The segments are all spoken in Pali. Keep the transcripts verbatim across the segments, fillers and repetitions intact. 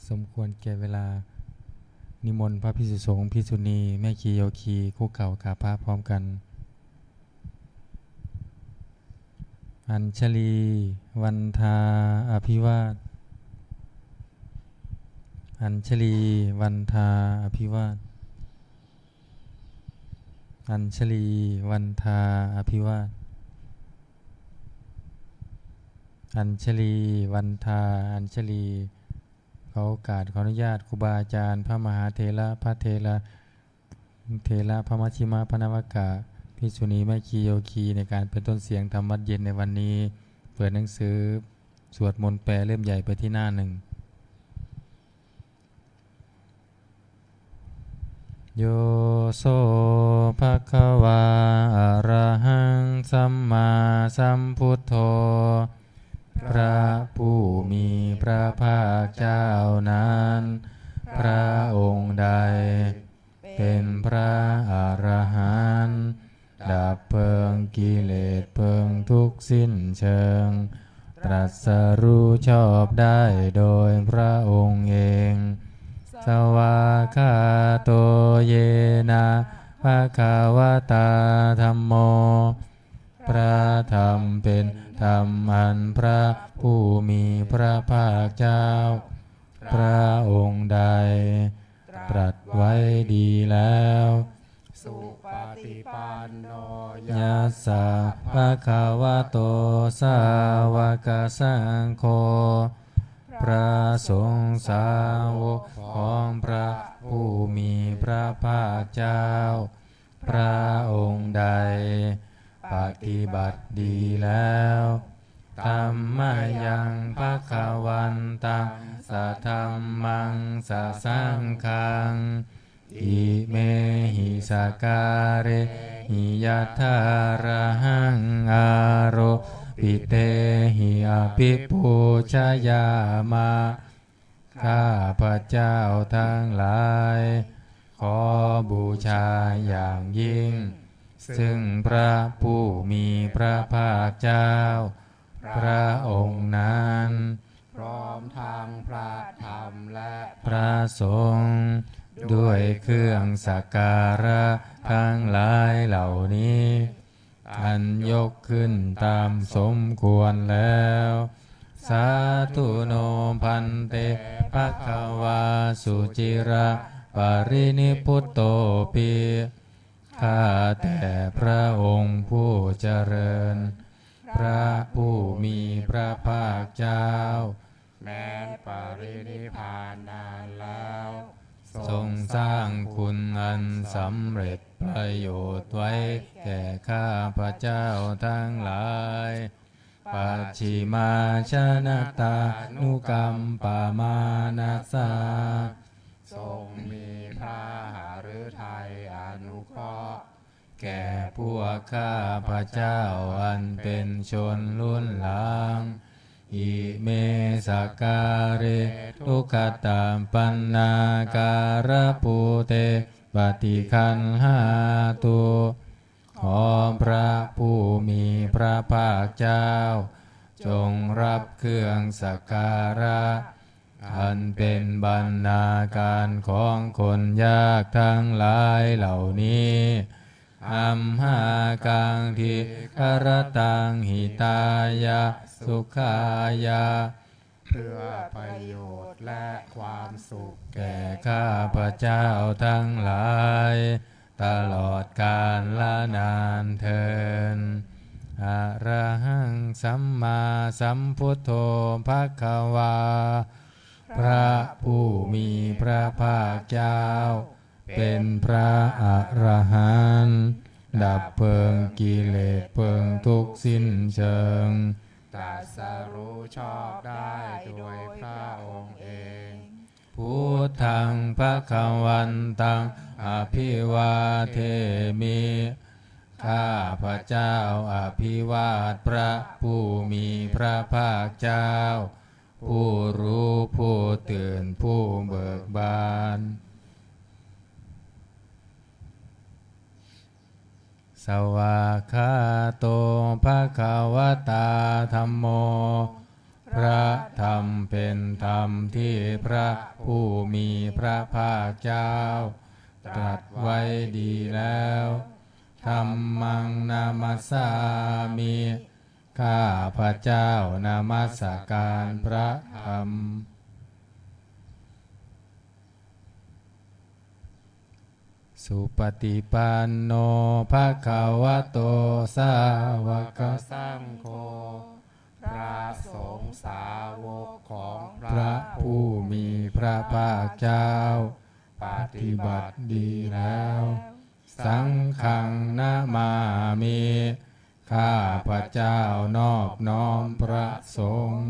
สมควรแก่เวลา นิมนต์พระภิกษุสงฆ์ ภิกษุณี แม่ชีโยคี คุกเข่ากราบพระพร้อมกัน Añjalī vandā abhivāda. Añjalī vandā abhivāda. Añjalī vandā abhivāda. Añjalī vandā añjalī. ขอโอกาส ขออนุญาตครูบาอาจารย์ พระมหาเถระ พระเถระ เถระ พระมัชฌิมะ พระนวกะ ภิกษุณี แม่ชีโยคี ในการเป็นต้นเสียงธรรมวัตรเย็นในวันนี้ เปิดหนังสือสวดมนต์แปลเล่มใหญ่ไปที่หน้าหนึ่ง Yo so bhagavā arahaṃ sammāsambuddho. พระผู้มีพระภาคเจ้านั้น พระองค์ใดเป็นพระอรหันต์ ดับเพลิงกิเลสเพลิงทุกข์สิ้นเชิง ตรัสรู้ชอบได้โดยพระองค์เอง Svākkhāto yena bhagavatā dhammo. พระธรรมเป็นธรรมอันพระผู้มีพระภาคเจ้า พระองค์ใดตรัสไว้ดีแล้ว Supaṭipanno yassa bhagavato sāvakasaṅgho. พระสงฆ์สาวกของพระผู้มีพระภาคเจ้า พระองค์ใดปฏิบัติดีแล้ว Tammayaṃ bhagavantaṃ sadhammaṃ sasaṅghaṃ imehi sakkārehi yathārahaṃ āropitehi abhipūjayāma. ข้าพเจ้าทั้งหลาย ขอบูชาอย่างยิ่ง ซึ่งพระผู้มีพระภาคเจ้า พระองค์นั้น พร้อมทั้งพระธรรมและพระสงฆ์ ด้วยเครื่องสักการะทั้งหลายเหล่านี้ อันยกขึ้นตามสมควรแล้ว Sādhu no bhante bhagavā suciraparinibbutopi. ข้าแต่พระองค์ผู้เจริญ พระผู้มีพระภาคเจ้า แม้ปรินิพพานนานแล้ว ทรงสร้างคุณอันสำเร็จประโยชน์ไว้แก่ข้าพเจ้าทั้งหลาย Pacchimājanatānukampamānasā. ทรงมีพระหฤทัยอนุเคราะห์ แก่พวกข้าพเจ้าอันเป็นชนรุ่นหลัง Ime sakkāre duggatapaṇṇākārabhūte paṭiggaṇhātu. ขอพระผู้มีพระภาคเจ้า จงรับเครื่องสักการะ อันเป็นบรรณาการของคนยากทั้งหลายเหล่านี้ Amhākaṃ dīgharattaṃ hitāya sukhāya. เพื่อประโยชน์และความสุขแก่ข้าพเจ้าทั้งหลาย ตลอดกาลนานเทอญ Arahaṃ sammāsambuddho bhagavā. พระผู้มีพระภาคเจ้า เป็นพระอรหันต์ ดับเพลิงกิเลสเพลิงทุกข์สิ้นเชิง ตรัสรู้ชอบได้โดยพระองค์เอง Buddhaṃ bhagavantaṃ abhivādemi. ข้าพเจ้าอภิวาทพระผู้มีพระภาคเจ้า ผู้รู้ผู้ตื่นผู้เบิกบาน Svākkhāto bhagavatā dhammo. พระธรรมเป็นธรรมที่พระผู้มีพระภาคเจ้าตรัสไว้ดีแล้ว Dhammaṃ namassāmi ข้าพเจ้านมัสการพระธรรม Supaṭipanno bhagavato sāvakasaṅgho พระสงฆ์สาวกของพระผู้มีพระภาคเจ้า ปฏิบัติดีแล้ว Saṅghaṃ namāmi ข้าพเจ้านอบน้อมพระสงฆ์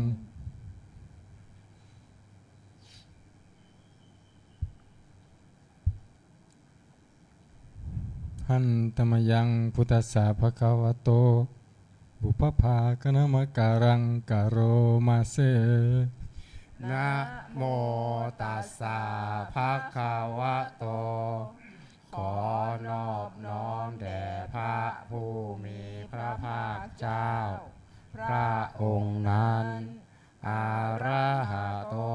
Handa mayaṃ buddhassa bhagavato pubbabhāganamakāraṃ karoma se. Namo tassa bhagavato ขอนอบน้อมแด่พระผู้มีพระภาคเจ้า พระองค์นั้น arahato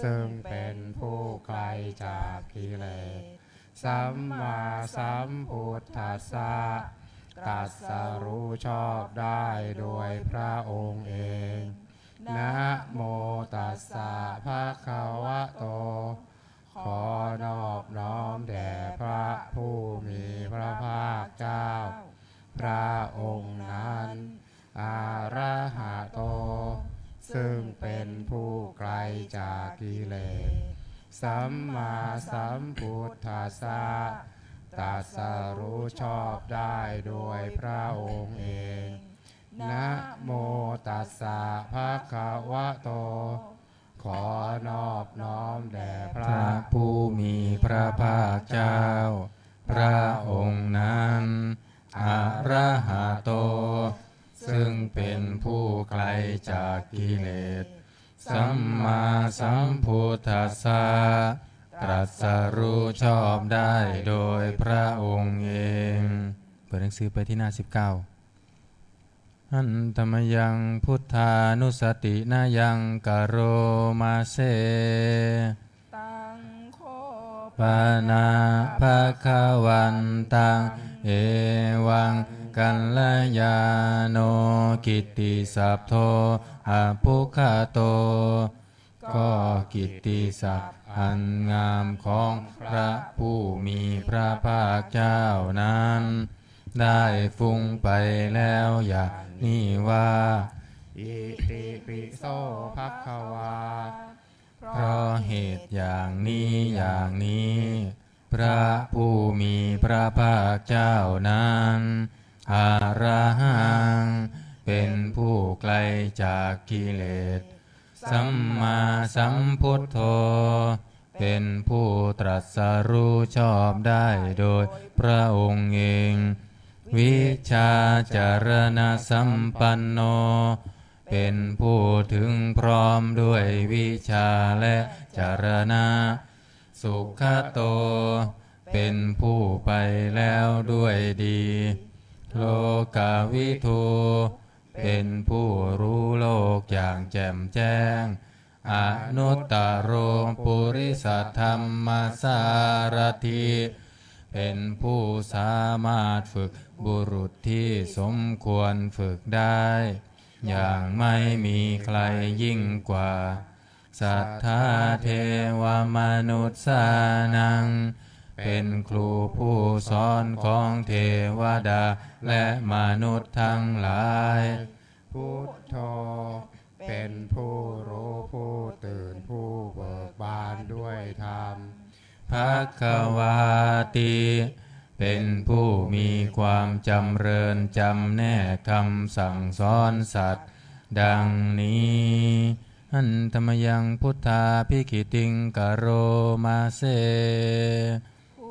ซึ่งเป็นผู้ไกลจากกิเลส sammāsambuddhassa ตรัสรู้ชอบได้โดยพระองค์เอง namo tassa bhagavato ขอนอบน้อมแด่พระผู้มีพระภาคเจ้า พระองค์นั้น arahato ซึ่งเป็นผู้ไกลจากกิเลส sammāsambuddhassa ตรัสรู้ชอบได้โดยพระองค์เอง namo tassa bhagavato ขอนอบน้อมแด่พระผู้มีพระภาคเจ้า พระองค์นั้น arahato ซึ่งเป็นผู้ไกลจากกิเลส sammāsambuddhassa ตรัสรู้ชอบได้โดยพระองค์เอง เปิดหนังสือไปที่หน้าสิบเก้า Handa mayaṃ buddhānussatinayaṃ karoma se. Taṃ kho pana bhagavantaṃ evaṃ kalyāṇo kittisaddo abbhuggato ก็กิตติศัพท์อันงามของพระผู้มีพระภาคเจ้านั้น ได้ฟุ้งไปแล้วอย่างนี้ว่า Itipi so bhagavā เพราะเหตุอย่างนี้อย่างนี้ พระผู้มีพระภาคเจ้านั้น arahaṃ เป็นผู้ไกลจากกิเลส sammāsambuddho เป็นผู้ตรัสรู้ชอบได้โดยพระองค์เอง vijjācaraṇasampanno เป็นผู้ถึงพร้อมด้วยวิชชาและจรณะ sugato เป็นผู้ไปแล้วด้วยดี lokavidū เป็นผู้รู้โลกอย่างแจ่มแจ้ง anuttaro purisadammasārathi เป็นผู้สามารถฝึกบุรุษที่สมควรฝึกได้ อย่างไม่มีใครยิ่งกว่า satthā devamanussānaṃ เป็นครูผู้สอนของเทวดาและมนุษย์ทั้งหลาย buddho เป็นผู้รู้ผู้ตื่นผู้เบิกบานด้วยธรรม bhagavāti เป็นผู้มีความจำเริญจำแนกคำสั่งสอนสัตว์ ดังนี้ Handa mayaṃ buddhābhigītiṃ karoma se.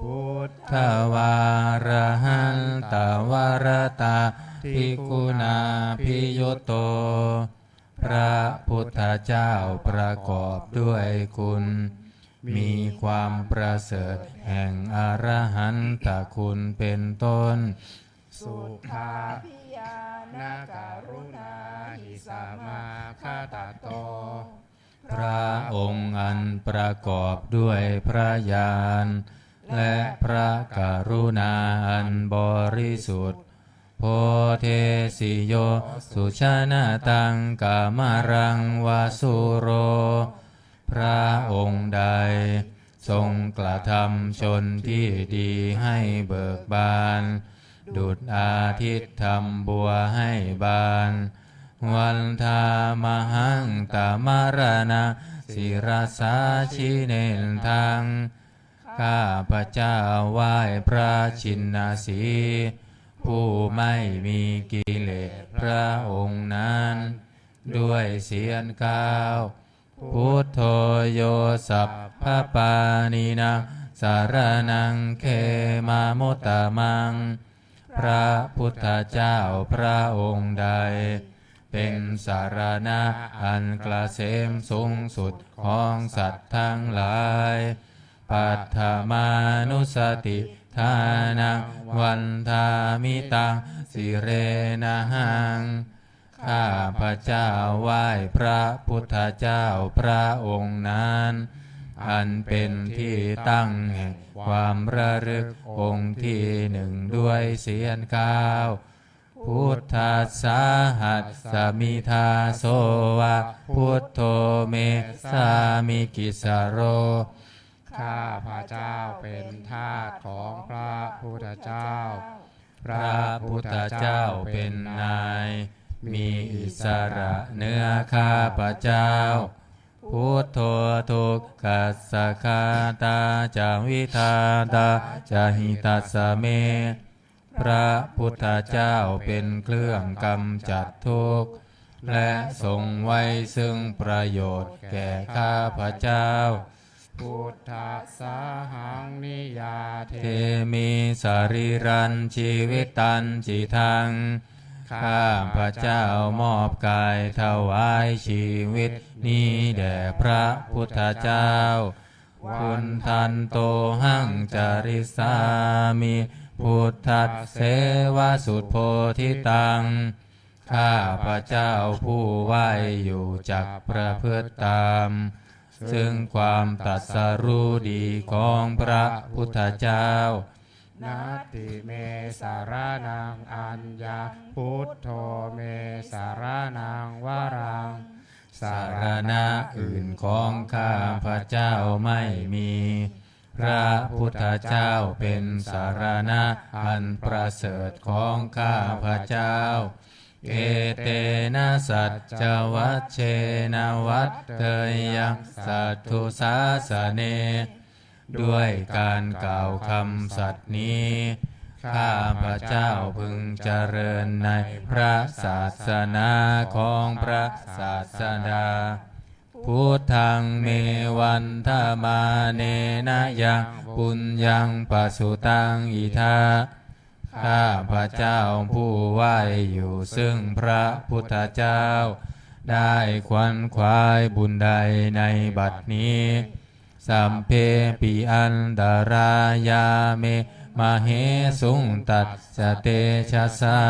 Buddhavārahantavaratādiguṇābhiyutto พระพุทธเจ้าประกอบด้วยคุณ มีความประเสริฐแห่งอรหันตคุณเป็นต้น suddhā ญาณกรุณาหิสมาคตโต พระองค์อันประกอบด้วยพระญาณ และพระกรุณาอันบริสุทธิ์ โพเทสิโยสุชนตังกมรังวสุโร พระองค์ใดทรงกระทำชนที่ดีให้เบิกบาน ดุจอาทิตย์ทำบัวให้บาน วันทามหังตมรณะ ศิรสาชิเนนทัง ข้าพเจ้าไหว้พระชินสีห์ ผู้ไม่มีกิเลสพระองค์นั้น ด้วยเสียงกล้าว พุทโธโยสัพพปาณินะ สรณังเขมะมุตตมัง พระพุทธเจ้าพระองค์ใด เป็นสรณะอันเกษมสูงสุดของสัตว์ทั้งหลาย ปัทธมานุสติทานังวันทามิตัง สิเรนะหัง ข้าพเจ้าไหว้พระพุทธเจ้าพระองค์นั้น อันเป็นที่ตั้งแห่งความระลึกองค์ที่หนึ่งด้วยเสียงกล้าว พุทธัสสาหัสมิทาโสวะ พุทโธเมสสามิกิสโร ข้าพเจ้าเป็นทาสของพระพุทธเจ้า พระพุทธเจ้าเป็นนาย มีอิสระเหนือข้าพเจ้า พุทโธทุกขัสสะฆาตาจะวิธาตาจะหิตัสสะเม พระพุทธเจ้าเป็นเครื่องกำจัดทุกข์ และทรงไว้ซึ่งประโยชน์แก่ข้าพเจ้า พุทธัสสาหังนิยาเท เทมิสรีรัญจีวิตัญจิทัง ข้าพเจ้ามอบกายถวายชีวิตนี้แด่พระพุทธเจ้า พุทธันโตหังจาริสามิ พุทธัสเสวะสุโพธิตัง ข้าพเจ้าผู้ไหว้อยู่จักประพฤติตาม ซึ่งความตรัสรู้ดีของพระพุทธเจ้า นัตถิเมสรณังอัญญัง พุทโธเมสรณังวรัง สรณะอื่นของข้าพเจ้าไม่มี พระพุทธเจ้าเป็นสรณะอันประเสริฐของข้าพเจ้า เอเตนะสัจจวัชเชนะวัตเทยยังสัตถุสาสะเน ด้วยการกล่าวคำสัตย์นี้ ข้าพเจ้าพึงเจริญในพระศาสนาของพระศาสดา พุทธังเมวันทมานเนนะยังปุญญังปะสุตังอิทา ข้าพเจ้าผู้ไหว้อยู่ซึ่งพระพุทธเจ้า ได้ขวนขวายบุญใดในบัดนี้ สัพเพปิอันตรายาเมมะเหสุงตัสสะเตชะสา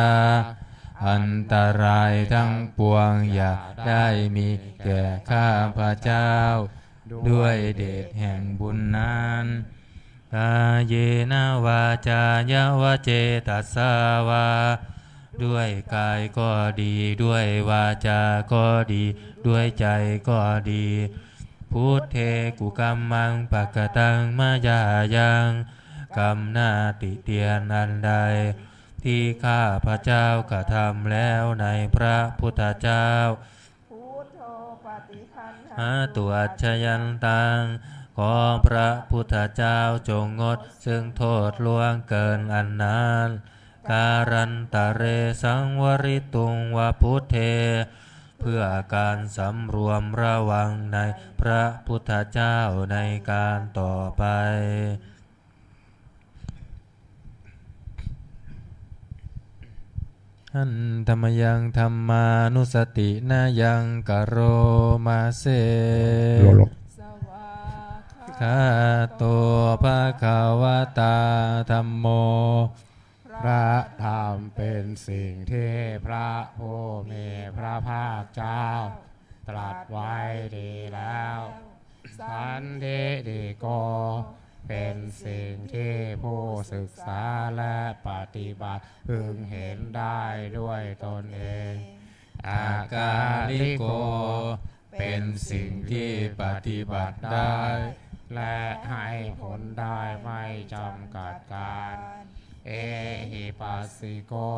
อันตรายทั้งปวงอย่าได้มีแก่ข้าพเจ้า ด้วยเดชแห่งบุญนั้น กาเยนะวาจายะวะเจตสาวา ด้วยกายก็ดี ด้วยวาจาก็ดี ด้วยใจก็ดี พุทเทกุกัมมังปะกะตังมะยายัง กรรมหน้าติเตียนอันใด ที่ข้าพเจ้ากระทำแล้วในพระพุทธเจ้า พุทโธปฏิคันหาตุอัจฉยันตัง ขอพระพุทธเจ้าจงงดซึ่งโทษล่วงเกินอันนั้น การันตะเรสังวริตุงวะพุทเท เพื่อการสำรวมระวังในพระพุทธเจ้าในการต่อไป หันธมยังธัมมานุสตินะยังกะโรมาเซ โลโล สวากขาโตภะคะวะตาธัมโม พระธรรมเป เป็นสิ่งที่พระผู้มีพระภาคเจ้าตรัสไว้ดีแล้ว สันทิฏฐิโก เป็นสิ่งที่ผู้ศึกษาและปฏิบัติพึงเห็นได้ด้วยตนเอง akāliko เป็นสิ่งที่ปฏิบัติได้ และให้ผลได้ไม่จำกัดกาล ehipassiko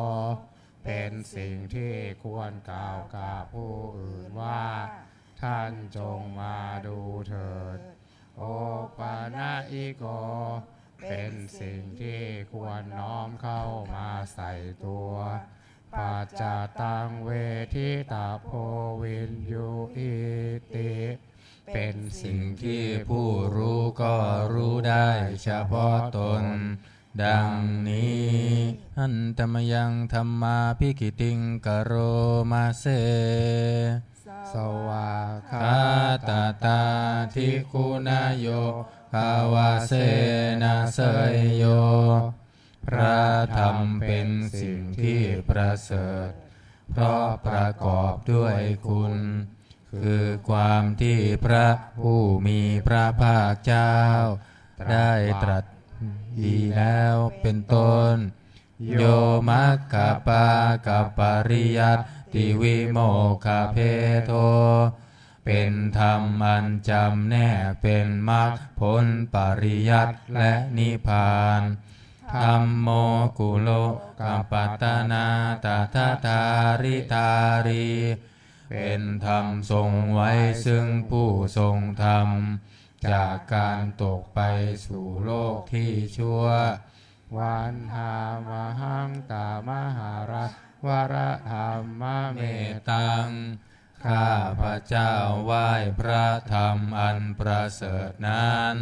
เป็นสิ่งที่ควรกล่าวกับผู้อื่นว่า ท่านจงมาดูเถิด opanayiko เป็นสิ่งที่ควรน้อมเข้ามาใส่ตัว paccattaṃ veditabbo viññūhīti เป็นสิ่งที่ผู้รู้ก็รู้ได้เฉพาะตน ดังนี้ Handa mayaṃ dhammābhigītiṃ karoma se svākkhātatādiguṇayogavasena seyyo พระธรรมเป็นสิ่งที่ประเสริฐ เพราะประกอบด้วยคุณ คือความที่พระผู้มีพระภาคเจ้า ได้ตรัสดีแล้วเป็นต้น yo maggapākapariyattivimokkhabhedo เป็นธรรมอันจำแนกเป็นมรรคผลปริยัติและนิพพาน dhammo kulokapatanā tadadhāridhārī เป็นธรรมทรงไว้ซึ่งผู้ทรงธรรม จากการตกไปสู่โลกที่ชั่ว vandāmahaṃ tamaharaṃ varaṃ dhammametaṃ ข้าพเจ้าไหว้พระธรรมอันประเสริฐนั้น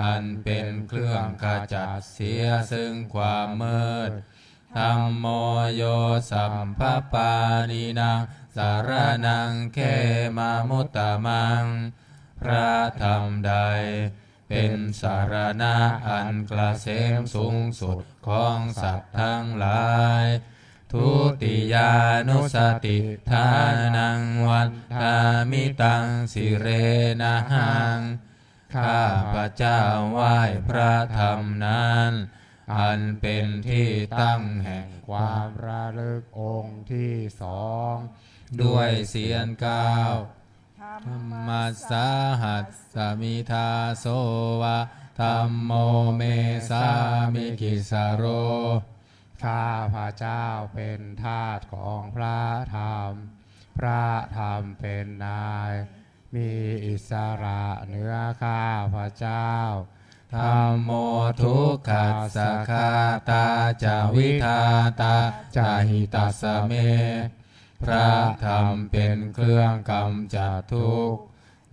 อันเป็นเครื่องขจัดเสียซึ่งความมืด dhammo yo sabbapāṇīnaṃ saraṇaṃ khemamuttamaṃ พระธรรมใดเป็นสรณะอันเกษมสูงสุดของสัตว์ทั้งหลาย dutiyānussatiṭṭhānaṃ vandāmi taṃ sirenahaṃ ข้าพเจ้าไหว้พระธรรมนั้น อันเป็นที่ตั้งแห่งความระลึกองค์ที่สอง ด้วยเสียงกล้าว dhammassāhasmi dāso va dhammo me sāmikissaro ข้าพเจ้าเป็นทาสของพระธรรม พระธรรมเป็นนาย มีอิสระเหนือข้าพเจ้า dhammo dukkhassa ghātā ca vidhātā ca hitassa me พระธรรมเป็นเครื่องกำจัดทุกข์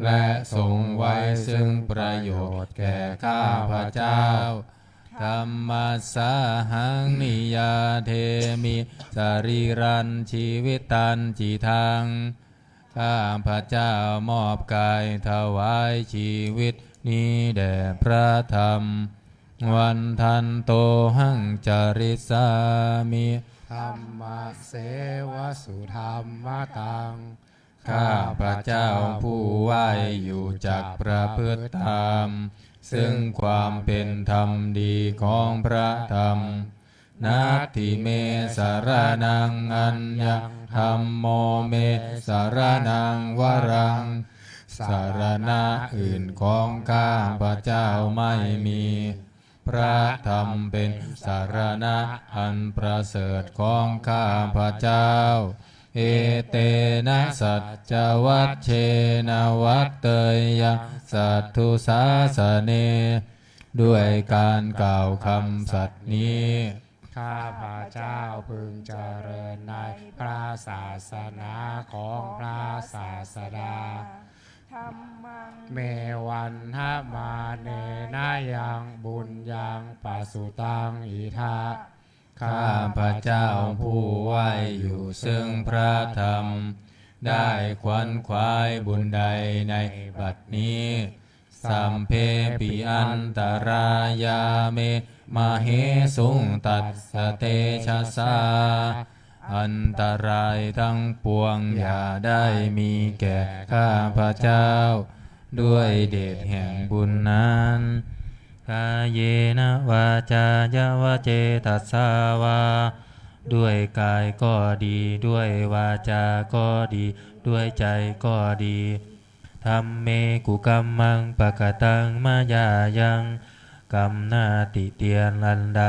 และทรงไว้ซึ่งประโยชน์แก่ข้าพเจ้า dhammassāhaṃ niyyādemi sarīrañjīvitañcidaṃ ข้าพเจ้ามอบกายถวายชีวิตนี้แด่พระธรรม vandantohaṃ carissāmi dhammasseva sudhammataṃ ข้าพเจ้าผู้ไหว้อยู่จักประพฤติตาม ซึ่งความเป็นธรรมดีของพระธรรม natthi me saraṇaṃ aññaṃ dhammo me saraṇaṃ varaṃ สรณะอื่นของข้าพเจ้าไม่มี พระธรรมเป็นสรณะอันประเสริฐของข้าพเจ้า etena saccavajjena vaḍḍheyyaṃ satthu sāsane ด้วยการกล่าวคำสัตย์นี้ ข้าพเจ้าพึงเจริญในพระศาสนาของพระศาสดา dhammaṃ me vandamānena yaṃ puññaṃ pasutaṃ idha ข้าพเจ้าผู้ไหว้อยู่ซึ่งพระธรรม ได้ขวนขวายบุญใดในบัดนี้ sabbepi antarāyā me mahesuṃ tassa tejasā. อันตรายทั้งปวงอย่าได้มีแก่ข้าพเจ้า ด้วยเดชแห่งบุญนั้น kāyena vācāya va cetasā vā ด้วยกายก็ดี ด้วยวาจาก็ดี ด้วยใจก็ดี dhamme kukammaṃ pakataṃ mayā yaṃ กรรมหน้าติเตียนอันใด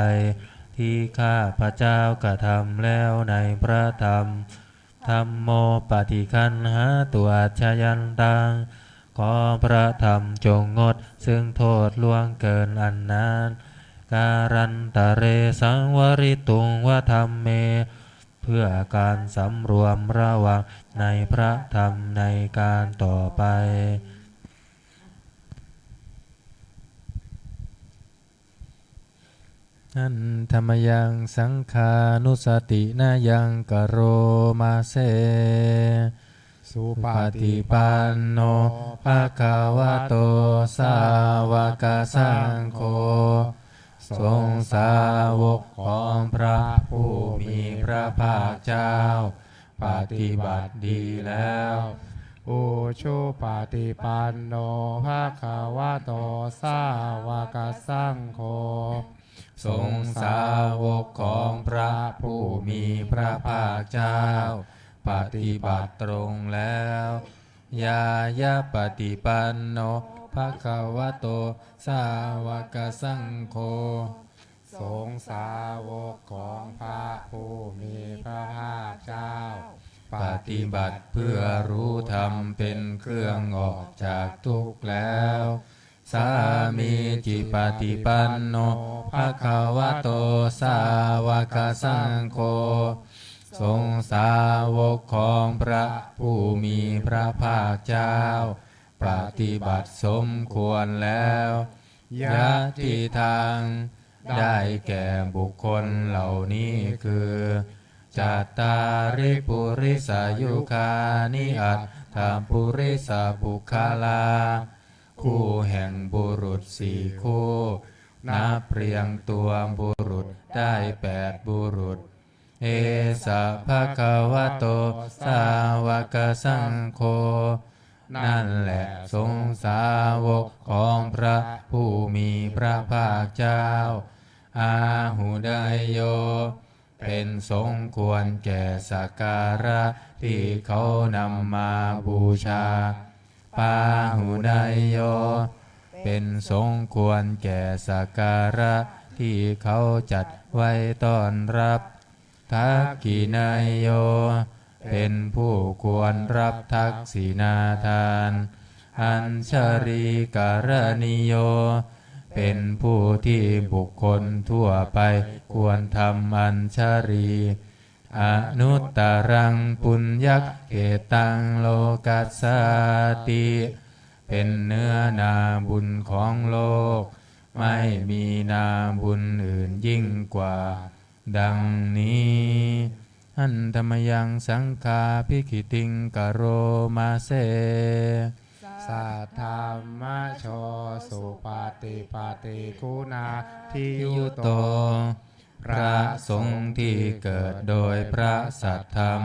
ที่ข้าพเจ้ากระทำแล้วในพระธรรม dhammo paṭiggaṇhātu accayantaṃ ขอพระธรรมจงงดซึ่งโทษล่วงเกินอันนั้น kālantare saṃvarituṃ va dhamme เพื่อการสำรวมระวังในพระธรรมในการต่อไป handa mayaṃ saṅghānussatinayaṃ karoma se. Supaṭipanno bhagavato sāvakasaṅgho สงฆ์สาวกของพระผู้มีพระภาคเจ้า ปฏิบัติดีแล้ว ujupaṭipanno bhagavato sāvakasaṅgho สงฆ์สาวกของพระผู้มีพระภาคเจ้า ปฏิบัติตรงแล้ว ñāyapaṭipanno bhagavato sāvakasaṅgho สงฆ์สาวกของพระผู้มีพระภาคเจ้า ปฏิบัติเพื่อรู้ธรรมเป็นเครื่องออกจากทุกข์แล้ว sāmīcipaṭipanno bhagavato sāvakasaṅgho สงฆ์สาวกของพระผู้มีพระภาคเจ้า ปฏิบัติสมควรแล้ว yadidaṃ ได้แก่บุคคลเหล่านี้คือ cattāri purisayugāni aṭṭha purisapuggalā คู่แห่งบุรุษสี่คู่ นับเรียงตัวบุรุษได้แปดบุรุษ esa bhagavato sāvakasaṅgho นั่นแหละสงฆ์สาวกของพระผู้มีพระภาคเจ้า āhuneyyo เป็นสงฆ์ควรแก่สักการะที่เขานำมาบูชา pāhuneyyo เป็นสงฆ์ควรแก่สักการะที่เขาจัดไว้ต้อนรับ dakkhiṇeyyo เป็นผู้ควรรับทักษิณาทาน añjalikaraṇīyo เป็นผู้ที่บุคคลทั่วไปควรทำอัญชลี anuttaraṃ puññakkhettaṃ lokassāti เป็นเนื้อนาบุญของโลก ไม่มีนาบุญอื่นยิ่งกว่า ดังนี้ handa mayaṃ saṅghābhigītiṃ karoma se. Saddhammajo supaṭipattiguṇādiyutto พระสงฆ์ที่เกิดโดยพระสัทธรรม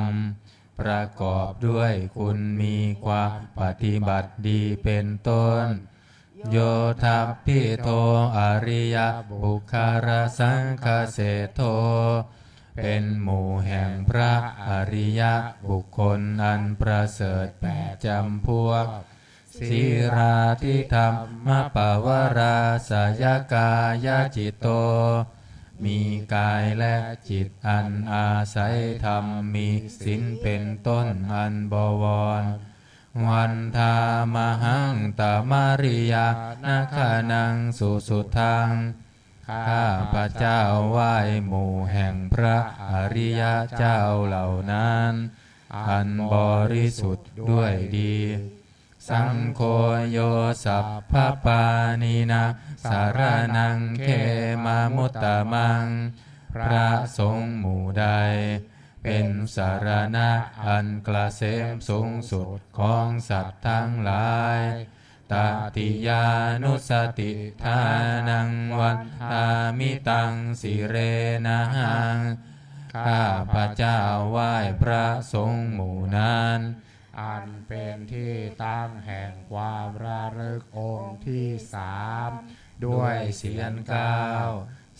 ประกอบด้วยคุณมีความปฏิบัติดีเป็นต้น yo dabbito ariyapuggalasaṅghaseṭṭho เป็นหมู่แห่งพระอริยบุคคลอันประเสริฐแปดจำพวก sīlādidhammapavarāsayakāyacitto มีกายและจิตอันอาศัยธรรม มีศีลเป็นต้นอันบวร vandāmahaṃ tamariyañāṇagaṇaṃ susuddhaṃ ข้าพเจ้าไหว้หมู่แห่งพระอริยเจ้าเหล่านั้น อันบริสุทธิ์ด้วยดี saṅgho yo sabbapāṇīnaṃ saraṇaṃ khemamuttamaṃ พระสงฆ์หมู่ใด เป็นสรณะอันเกษมสูงสุดของสัตว์ทั้งหลาย tatiyānussatiṭṭhānaṃ vandāmi taṃ sirenahaṃ. ข้าพเจ้าไหว้พระสงฆ์หมู่นั้น อันเป็นที่ตั้งแห่งความระลึกองค์ที่สาม ด้วยเสียงกล้าว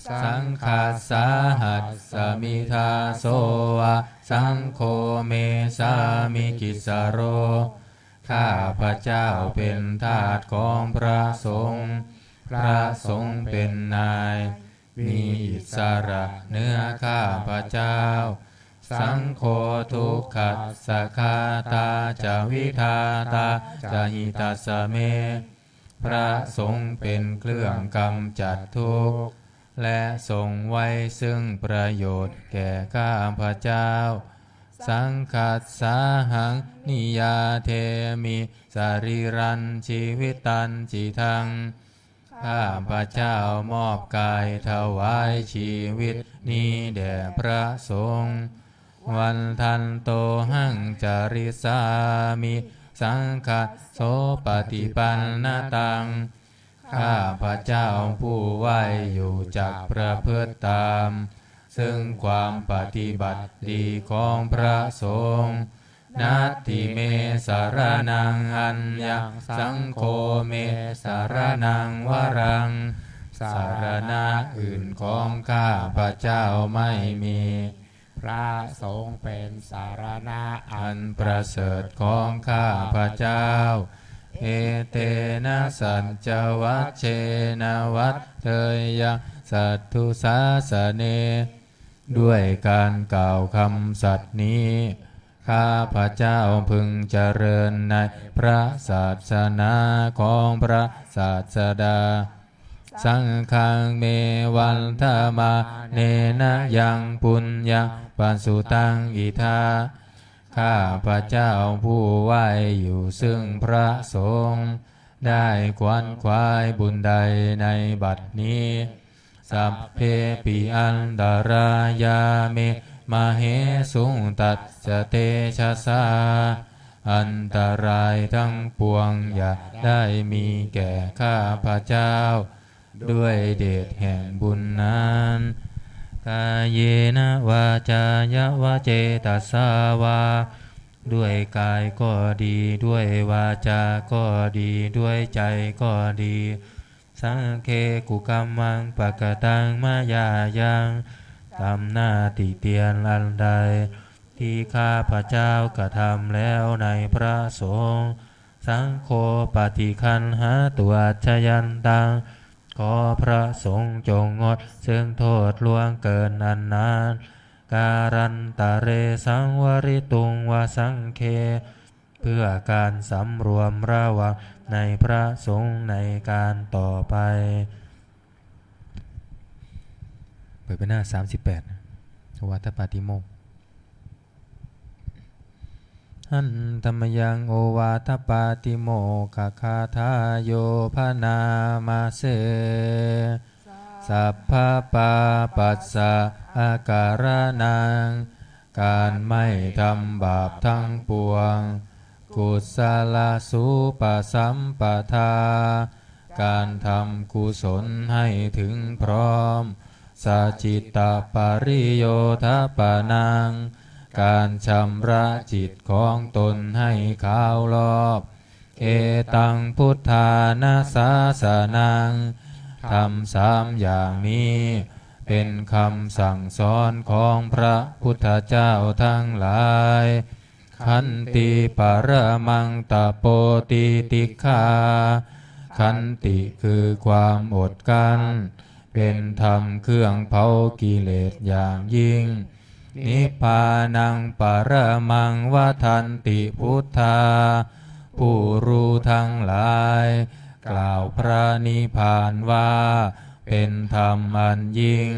Saṅghassa hasmi dāso va, saṅgho me sāmikissaro. ข้าพเจ้าเป็นทาสของพระสงฆ์ พระสงฆ์เป็นนาย มีอิสระเหนือข้าพเจ้า Saṅgho dukkhassa ghātā ca vidhātā ca hitassa me. พระสงฆ์เป็นเครื่องกำจัดทุกข์ และทรงไว้ซึ่งประโยชน์แก่ข้าพเจ้า Saṅghassāhaṃ niyyādemi sarīrañjīvitañcidaṃ. ข้าพเจ้ามอบกายถวายชีวิตนี้แด่พระสงฆ์ Vandantohaṃ carissāmi saṅghassopaṭipannataṃ. ข้าพเจ้าผู้ไหว้อยู่จักประพฤติตาม ซึ่งความปฏิบัติดีของพระสงฆ์ Natthi me saraṇaṃ aññaṃ, saṅgho me saraṇaṃ varaṃ. สรณะอื่นของข้าพเจ้าไม่มี พระสงฆ์เป็นสรณะอันประเสริฐของข้าพเจ้า Etena saccavajjena vaḍḍheyyaṃ satthu sāsane. ด้วยการกล่าวคำสัตย์นี้ ข้าพเจ้าพึงเจริญในพระศาสนาของพระศาสดา Saṅghaṃ me vandamānena yaṃ puññaṃ pasutaṃ idha. ข้าพเจ้าผู้ไหว้อยู่ซึ่งพระสงฆ์ ได้ขวนขวายบุญใดในบัดนี้ Sabbepi antarāyā me māhesuṃ tassa tejasā. อันตรายทั้งปวงอย่าได้มีแก่ข้าพเจ้า ด้วยเดชแห่งบุญนั้น Kāyena vācāya va cetasā vā. ด้วยกายก็ดี ด้วยวาจาก็ดี ด้วยใจก็ดี Saṅghe kukammaṃ pakataṃ mayā yaṃ. กรรมหน้าติเตียนอันใด ที่ข้าพเจ้ากระทำแล้วในพระสงฆ์ Saṅgho paṭiggaṇhātu accayantaṃ. ขอพระสงฆ์จงงดซึ่งโทษล่วงเกินอันนั้น Kālantare saṃvarituṃ va saṅghe. เพื่อการสำรวมระวังในพระสงฆ์ในการต่อไป เปิดไปหน้าสามสิบแปด โอวาทปาติโมกข์ Handa mayaṃ ovātapātimokkhagāthāyo bhaṇāma se. Sabbapāpassa akaraṇaṃ. การไม่ทำบาปทั้งปวง Kusalasupasampadā. การทำกุศลให้ถึงพร้อม Sacittapariyodhapanaṃ. การชำระจิตของตนให้ขาวลอก Etaṃ buddhāna sāsanaṃ. ธรรมสามอย่างนี้เป็นคำสั่งสอนของพระพุทธเจ้าทั้งหลาย Khanti paramaṃ tapo titikkhā. ขันติคือความอดกลั้น เป็นธรรมเครื่องเผากิเลสอย่างยิ่ง Nibbānaṃ paramaṃ vadanti buddhā. ผู้รู้ทั้งหลายกล่าวพระนิพพานว่าเป็นธรรมอันยิ่ง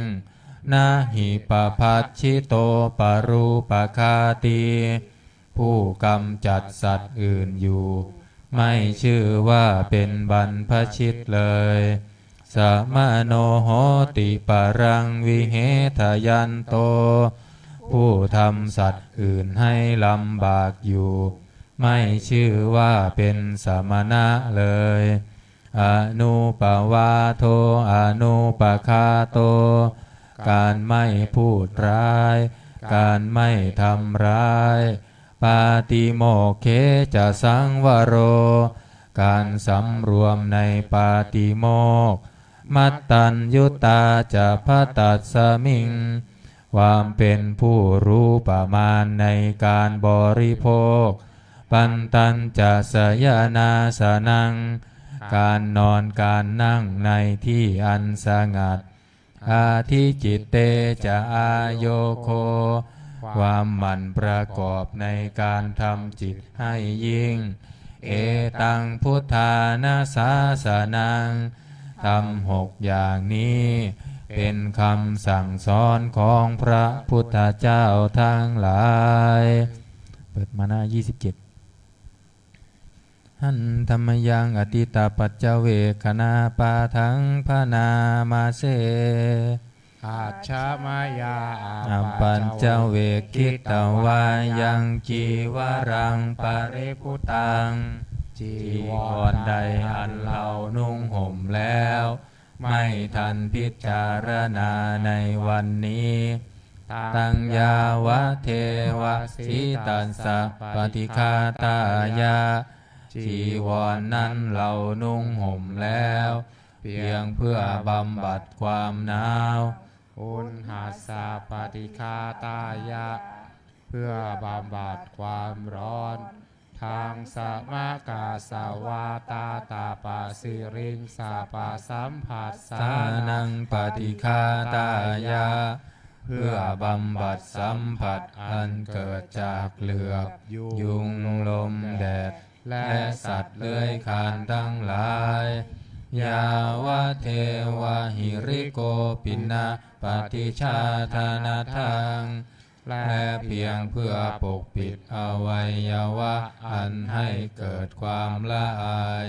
Na hi pabajjito parūpakāti. ผู้กำจัดสัตว์อื่นอยู่ ไม่ชื่อว่าเป็นบรรพชิตเลย Samano hoti paraṃ vihetayanto. ผู้ทำสัตว์อื่นให้ลำบากอยู่ ไม่ชื่อว่าเป็นสมณะเลย Anuppavādo anuppaghato การไม่พูดร้าย การไม่ทำร้าย Pātimokkhe ca saṃvaro การสำรวมในปาติโมกข์ Mattaññutā ca bhaddasmiṃ ความเป็นผู้รู้ประมาณในการบริโภค Pantañca sayanāsanaṃ การนอนการนั่งในที่อันสงัด Adhicitte ca āyogo ความหมั่นประกอบในการทำจิตให้ยิ่ง Etaṃ buddhāna sāsanaṃ ธรรมหกอย่างนี้เป็นคำสั่งสอนของพระพุทธเจ้าทั้งหลาย เปิดมาหน้า ยี่สิบเจ็ด Handa mayaṃ atītapaccavekkhaṇapāṭhaṃ bhaṇāma se. Ajjhamāya apaccavekkhitvā yaṃ cīvaraṃ paribhuttaṃ จีวรใดอันเรานุ่งห่มแล้ว ไม่ทันพิจารณาในวันนี้ Taṃ yāvadeva sītassa paṭighātāya จีวรนั้นเรานุ่งห่มแล้ว เพียงเพื่อบำบัดความหนาว Uṇhassa paṭighātāya เพื่อบำบัดความร้อน Ḍaṃsamakasavātātapasiriṃ sapasamphassānaṃ paṭighātāya เพื่อบำบัดสัมผัสอันเกิดจากเหลือบยุงลมแดด และสัตว์เลื้อยคลานทั้งหลาย Yāvadeva hirikopinapaṭicchādanatthaṃ และเพียงเพื่อปกปิดอวัยวะอันให้เกิดความละอาย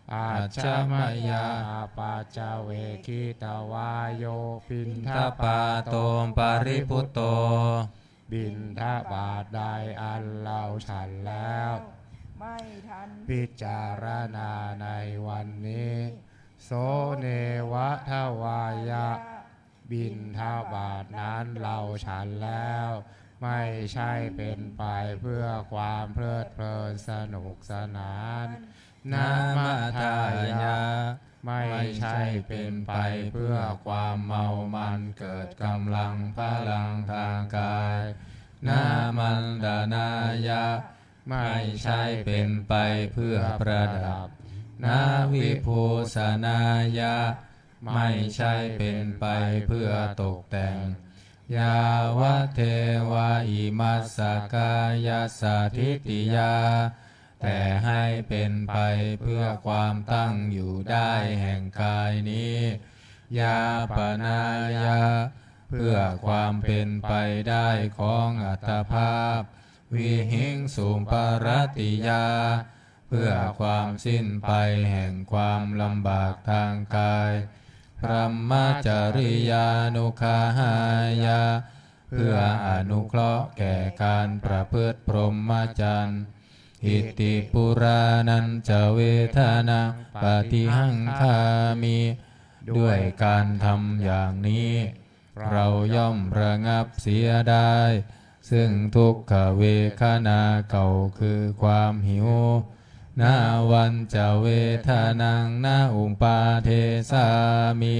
Ajjhamāya apaccavekkhitvā yo piṇḍapāto paribhutto บิณฑบาตใดอันเราฉันแล้ว ไม่ทันพิจารณาในวันนี้ So neva davāya บิณฑบาตนั้นเราฉันแล้ว ไม่ใช่เป็นไปเพื่อความเพลิดเพลินสนุกสนาน Na madāya ไม่ใช่เป็นไปเพื่อความเมามันเกิดกำลังพลังทางกาย Na maṇḍanāya ไม่ใช่เป็นไปเพื่อประดับ Na vibhūsanāya ไม่ใช่เป็นไปเพื่อตกแต่ง Yāvadeva imassa kāyassa ṭhitiyā แต่ให้เป็นไปเพื่อความตั้งอยู่ได้แห่งกายนี้ Yāpanāya เพื่อความเป็นไปได้ของอัตภาพ Vihiṃsuparatiyā เพื่อความสิ้นไปแห่งความลำบากทางกาย Brahmacariyānuggahāya เพื่ออนุเคราะห์แก่การประพฤติพรหมจรรย์ Iti purāṇañca vedanaṃ paṭihaṅkhāmi ด้วยการทำอย่างนี้ เราย่อมระงับเสียได้ ซึ่งทุกขเวทนาเก่าคือความหิว Navañca vedanaṃ na uppādessāmi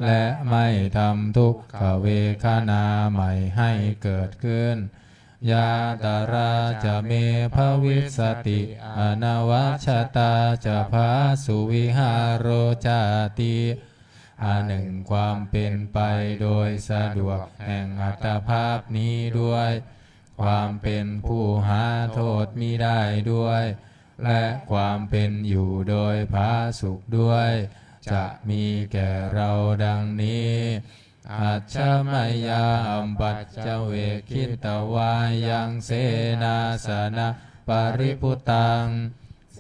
และไม่ทำทุกขเวทนาใหม่ให้เกิดขึ้น Yātrā ca me bhavissati anavajjatā ca phāsuvihāro cāti อันหนึ่งความเป็นไปโดยสะดวกแห่งอัตภาพนี้ด้วย ความเป็นผู้หาโทษมิได้ด้วย และความเป็นอยู่โดยผาสุกด้วย จะมีแก่เราดังนี้ Ajja mayā apaccavekkhitvā yaṃ senāsanaṃ paribhuttaṃ เส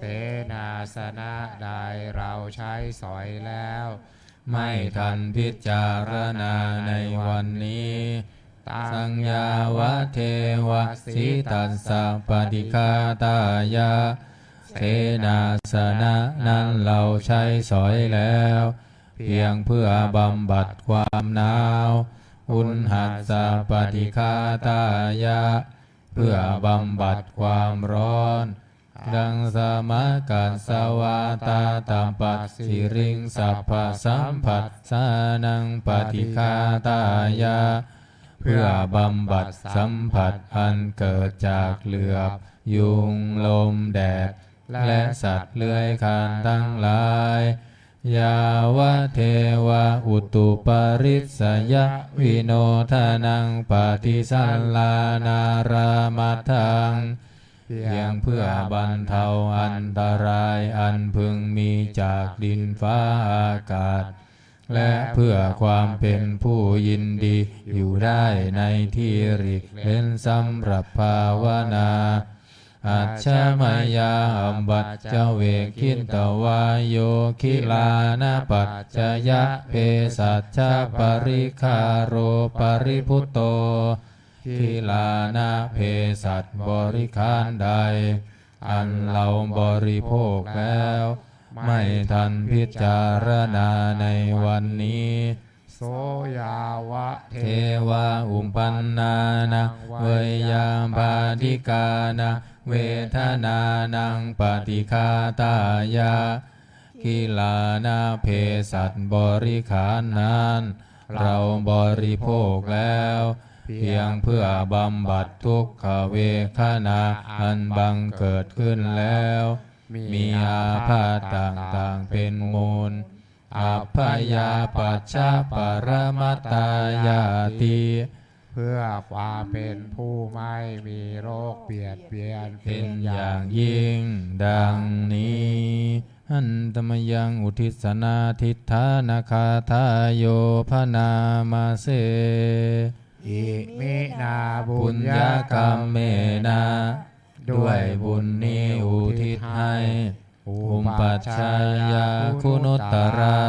นาสนะใดเราใช้สอยแล้ว ไม่ทันพิจารณาในวันนี้ taṃ yāvadeva sītassa paṭighātāya. เสนาสนะนั้นเราใช้สอยแล้ว เพียงเพื่อบำบัดความหนาว uṇhassa paṭighātāya เพื่อบำบัดความร้อน raṃsamakasavātātapasiriṃsapasamphassānaṃ paṭighātāya เพื่อบำบัดสัมผัสอันเกิดจากเหลือบ ยุง ลม แดด และสัตว์เลื้อยคลานทั้งหลาย yāvadeva utuparissayavinodanaṃ paṭisallānārāmatthaṃ เพียงเพื่อบรรเทาอันตรายอันพึงมีจากดินฟ้าอากาศ และเพื่อความเป็นผู้ยินดีอยู่ได้ในที่หลีกเล้นสำหรับภาวนา Ajja mayā apaccavekkhitvā yo gilānapaccayabhesajjaparikkhāro paribhutto. กิลานะเภสัชบริขารใด อันเราบริโภคแล้ว ไม่ทันพิจารณาในวันนี้ so yāvadeva uppannānaṃ veyyābādhikānaṃ vedanānaṃ paṭighātāya. กิลานะเภสัชบริขารนั้น เราบริโภคแล้ว เพียงเพื่อบำบัดทุกขเวทนาอันบังเกิดขึ้นแล้ว มีอาพาธต่างๆเป็นมูล abyāpajjhaparamatāyāti เพื่อความเป็นผู้ไม่มีโรคเบียดเบียนเป็นอย่างยิ่ง ดังนี้ Handa mayaṃ uddissanādhiṭṭhānagāthāyo bhaṇāma se. Iminā puññakammena ด้วยบุญนี้อุทิศให้ upajjhāyā guṇuttarā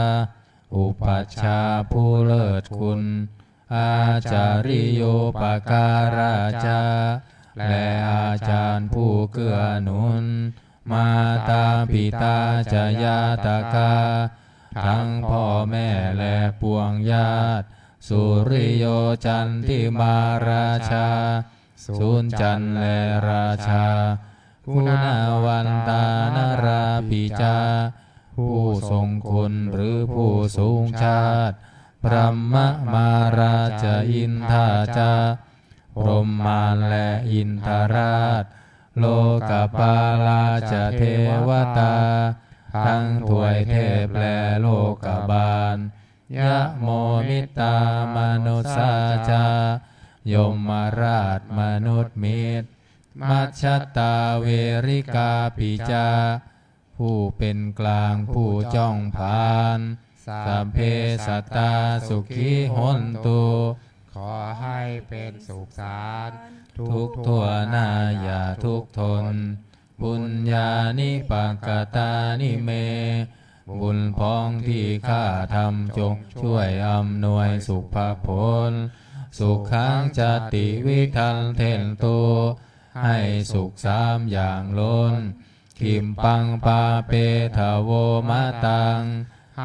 อุปัชฌาย์ผู้เลิศคุณ ācariyūpakārā ca และอาจารย์ผู้เกื้อหนุน mātā pitā ca ñātakā ทั้งพ่อแม่และปวงญาติ suriyo candimā rājā สุญจันทร์และราชา guṇavantā narāpi ca ผู้ทรงคุณหรือผู้สูงชาติ brahmamārā ca indā ca พรหมมารและอินทราช lokapālā ca devatā ทั้งทวยเทพและโลกบาล yamo mittā manussā ca ยมราชมนุษย์มิตร majjhattā verikāpi ca ผู้เป็นกลางผู้จ้องผลาญ sabbe sattā sukhī hontu ขอให้เป็นสุขสันต์ทุกทั่วหน้าอย่าทุกข์ทน puññāni pakatāni me บุญพ้องที่ข้าทำจงช่วยอำนวยสุภผล sukhañca tividhaṃ dentu ให้สุขสามอย่างล้น khippaṃ pāpetha vo mataṃ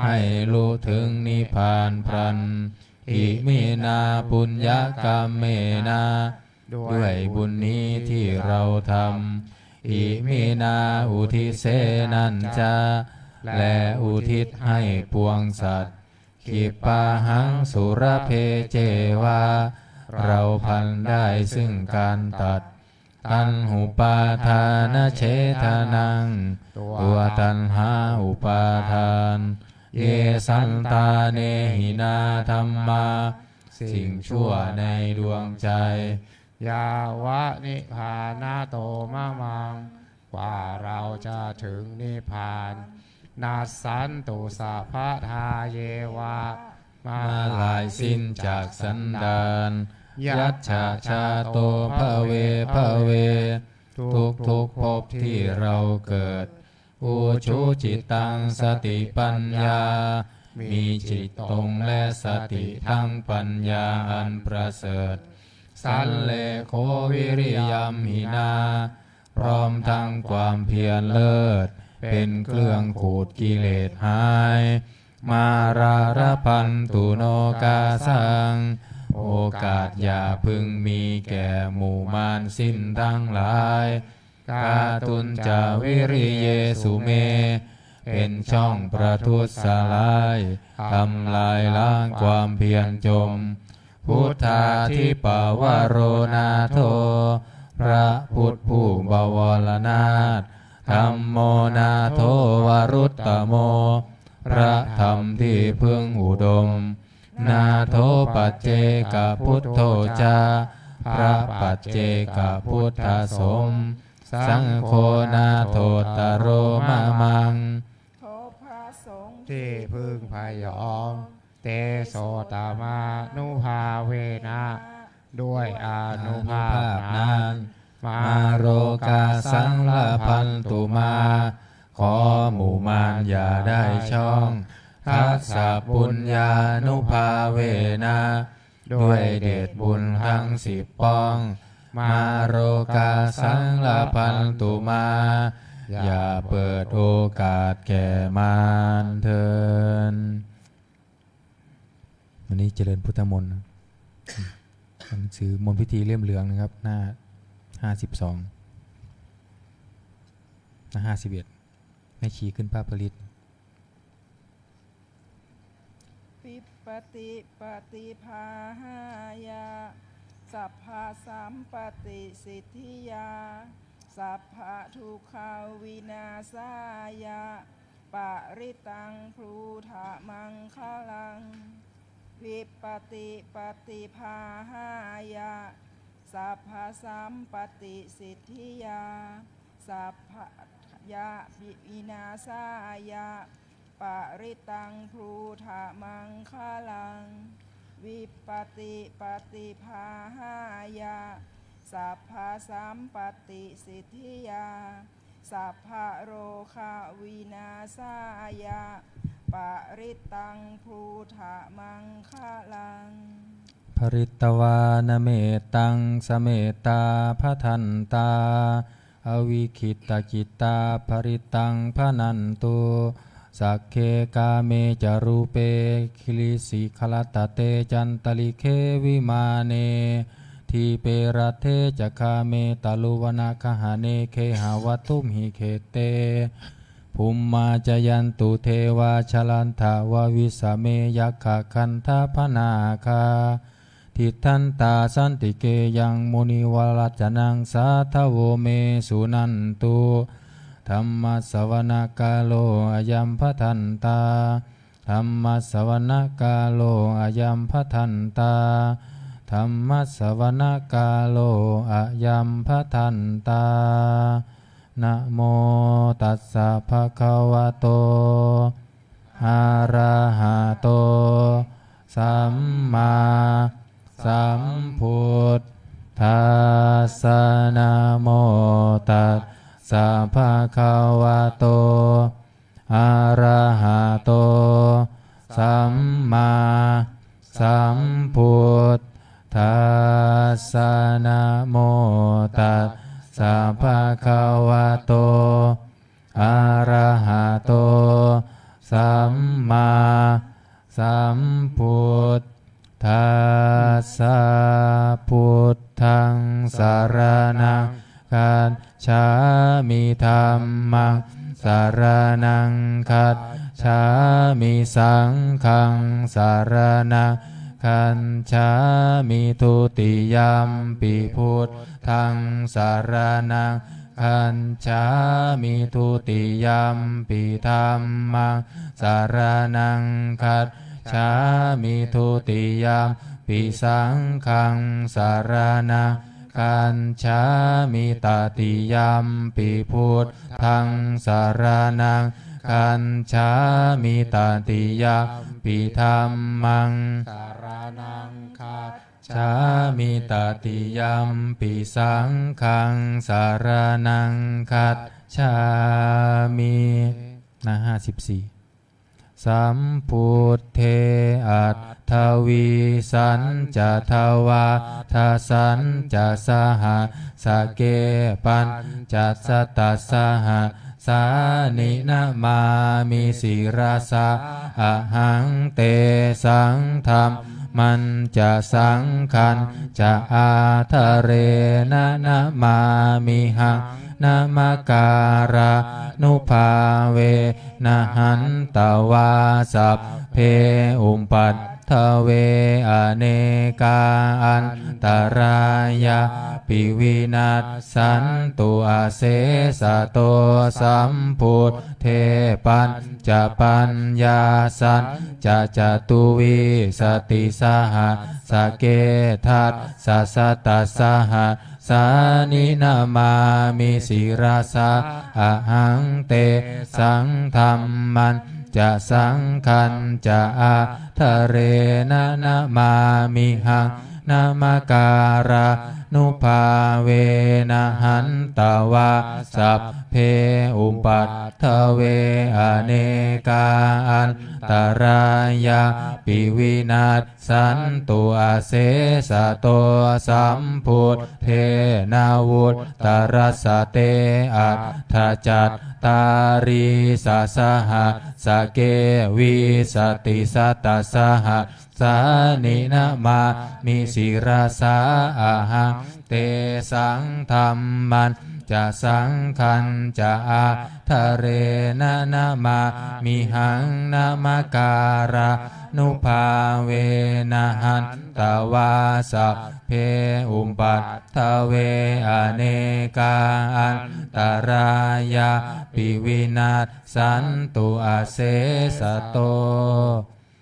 ให้ลุถึงนิพพานพลัน iminā puññakammena ด้วยบุญนี้ที่เราทำ iminā uddissenāñca และอุทิศให้ปวงสัตว์ khippāhaṃ sulabhe ceva เราพลันได้ซึ่งการตัด taṇhupādānachedanaṃ ตัวตัณหาอุปาทาน ye santāne hinā dhammā สิ่งชั่วในดวงใจ yāva nibbānato mamaṃ กว่าเราจะถึงนิพพาน nassantu sabbadā yeva เมื่อลายสิ้นจากสันดาน yattha jāto bhave bhave ทุกทุกๆภพที่เราเกิด ujū cittaṃ satipaññā มีจิตตรงและสติทั้งปัญญาอันประเสริฐ Sallekho viriyamhinā พร้อมทั้งความเพียรเลิศ เป็นเครื่องขูดกิเลสหาย Mārā labhantu nokāsaṃ โอกาสอย่าพึงมีแก่หมู่มารสิ้นทั้งหลาย Kātuñca viriyesu me เป็นช่องประทุษร้าย ทำลายล้างความเพียรจม Buddhādhipavaro nātho พระพุทธผู้บวรนาถ Dhammo nātho varuttamo พระธรรมที่พึ่งอุดม Nātho paccekabuddho ca พระปัจเจกพุทธสม Saṅgho nāthottaro mamaṃ ขอพระสงฆ์ที่พึ่งพยอง Tesottamānubhāvena ด้วยอานุภาพนั้น Mārokāsaṃ labhantu mā ขอหมู่มารอย่าได้ช่อง Dasapuññānubhāvena ด้วยเดชบุญทั้งสิบป้อง Mārokāsaṃ labhantu mā อย่าเปิดโอกาสแก่มารเถิด วันนี้เจริญพุทธมนต์นะ หนังสือมนต์พิธีเล่มเหลืองนะครับ หน้าห้าสิบสอง หน้าห้าสิบเอ็ด แม่ชีขึ้นพระปริตร Vipattipaṭibāhāya sabbasampattisiddhiyā sabbadukkhavināsāya parittaṃ brūtha maṅgalaṃ. Vipattipaṭibāhāya sabbasampattisiddhiyā sabbabyāpavināsāya parittaṃ brūtha maṅgalaṃ. Vipattipaṭibāhāya sabbasampattisiddhiyā sabbarogavināsāya parittaṃ brūtha maṅgalaṃ. Pharitvāna mettaṃ samettā bhadantā avikkhittacittā parittaṃ bhaṇantu. Sagge kāme ca rūpe girisikharataṭe cantalikkhe vimāne dīpe raṭṭhe ca gāme taruvanagahane gehavatthumhi khette bhummā cāyantu devā jalathalavisame yakkhagandhabbanāgā tiṭṭhantā santike yaṃ munivaravacanaṃ sādhavo me suṇantu. Dhammassavanakālo ayambhadantā. Dhammassavanakālo ayambhadantā. Dhammassavanakālo ayambhadantā. Namo tassa bhagavato arahato sammāsambuddhassa. Namo tassa bhagavato arahato sammāsambuddhassa. Namo tassa bhagavato arahato sammāsambuddhassa. Buddhaṃ saraṇaṃ gacchāmi. Dhammaṃ saraṇaṃ gacchāmi. Saṅghaṃ saraṇaṃ gacchāmi. Dutiyampi buddhaṃ saraṇaṃ gacchāmi. Dutiyampi dhammaṃ saraṇaṃ gacchāmi. Dutiyampi saṅghaṃ saraṇaṃ gacchāmi. Tatiyampi buddhaṃ saraṇaṃ gacchāmi. Tatiyampi dhammaṃ saraṇaṃ gacchāmi. Tatiyampi saṅghaṃ saraṇaṃ gacchāmi. หน้าห้าสิบสี่ Sambuddhe aṭṭhavīsañca dvādasañca sahassake pañcasatasahassāni namāmi sirasā ahaṃ. Tesaṃ dhammañca saṅghañca ādarena namāmihaṃ. Namakārānubhāvena hantvā sabbe upaddave anekā antarāyāpi vinassantu asesato. Sambuddhe pañcapaññāsañca catuvīsatisahassake dasasatasahassāni namāmi sirasā ahaṃ. Tesaṃ dhammañca saṅghañca ādarena namāmihaṃ. Namakārānubhāvena hantvā sabbe upaddave anekā antarāyāpi vinassantu asesato. Sambuddhe navuttarasate aṭṭhacattāḷīsasahassake vīsatisatasahassāni namāmi sirasā ahaṃ. Tesaṃ dhammañca saṅghañca ādarena namāmihaṃ. Namakārānubhāvena hantvā sabbe upaddave anekā antarāyāpi vinassantu asesato.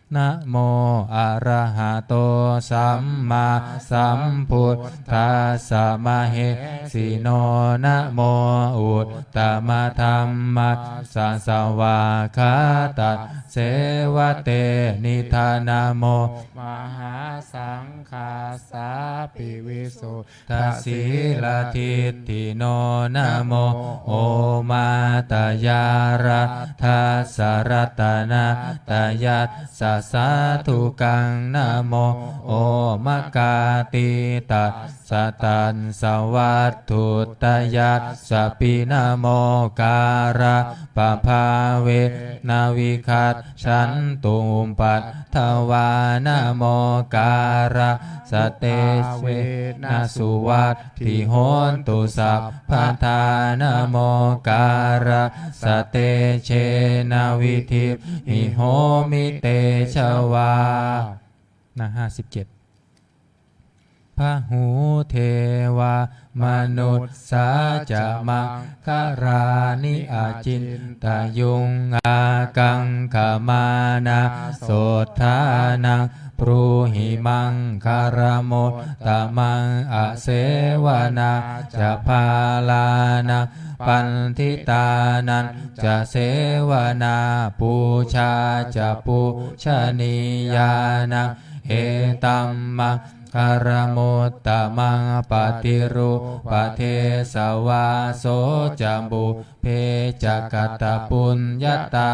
Namo arahato sammāsambuddhassa mahesino. Namo uttamadhammassa svākkhātasseva tenidha. Namo mahāsaṅghassāpi visuddha sīladiṭṭhino. Namo omātyāraddhassa ratanattayassa sādhukaṃ. Namo omakātītassa tassa vatthuttayassapi. Namokārappabhāvena vigac chantu upaddavā. Namokārassa tejena suvatthi hotu sabbadā. Namokārassa tejena vidhimhi homi tejavā. หน้า ห้าสิบเจ็ด Bahū devā manussā ca maṅgalāni acintayuṃ, ākaṅkhamānā sotthānaṃ brūhi maṅgalamuttamaṃ. Asevanā ca bālānaṃ, paṇḍitānañca sevanā, pūjā ca pūjanīyānaṃ, etam maṅ galamuttamaṃ. Paṭirūpadesavāso ca, pubbe ca katapuññatā,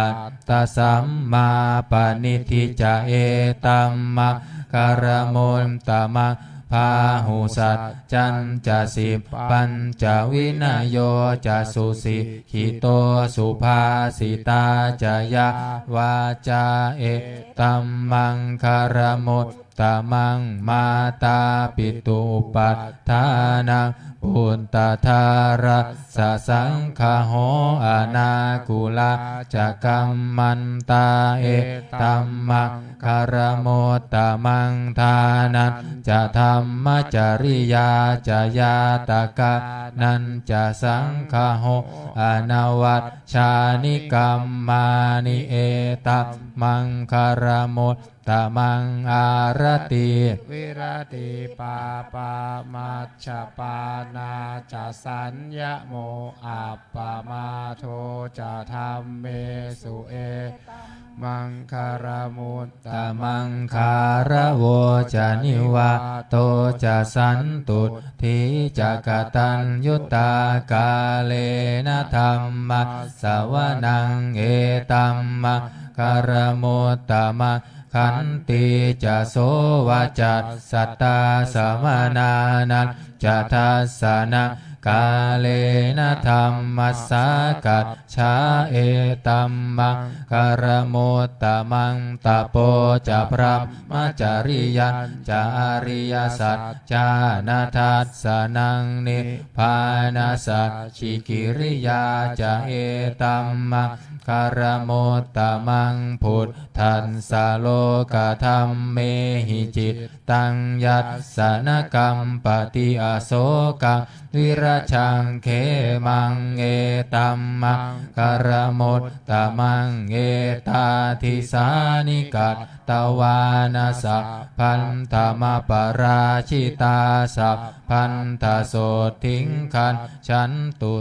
attasammāpaṇidhi ca, etam maṅgalamuttamaṃ. Bāhusaccañca sippañca, vinayo ca susikkhito, subhāsitā ca yā vācā, etam maṅgalamut tamaṃ. Mātāpituupaṭṭhānaṃ, puttadārassa saṅgaho, anākulā ca kammantā, etam maṅgalamuttamaṃ. Dānañca dhammacariyā ca, ñātakānañca saṅgaho, anavajjāni kammāni, etam maṅgalamut tamaṃ. Āratī viratī pāpā, majjapānā ca saññamo, appamādo ca dhammesu, etam maṅgalamuttamaṃ. Gāravo ca nivāto ca, santuṭṭhī ca kataññutā, kālena dhammassavanaṃ, etam maṅ Ācaramuttamaṃ. Khantī ca sovacassatā samaṇānañca dassanaṃ kālena dhammasākacchā etammaṅgalamuttamaṃ. Tapo ca brahmacariyañca ariyasaccāna dassanaṃ nibbānasacchikiriyā ca etammaṅgalamuttamaṃ. Phuṭṭhassa lokadhammehi cittaṃ yassa na kampati asokaṃ virajaṃ khemaṃ etammaṅgalamuttamaṃ. Etādisāni katvāna sabbatthamaparājitā sabbattha sotthiṃ gacchantu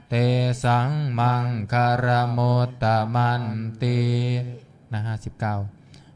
tesaṃ maṅgalamuttamanti. หน้า ห้าสิบเก้า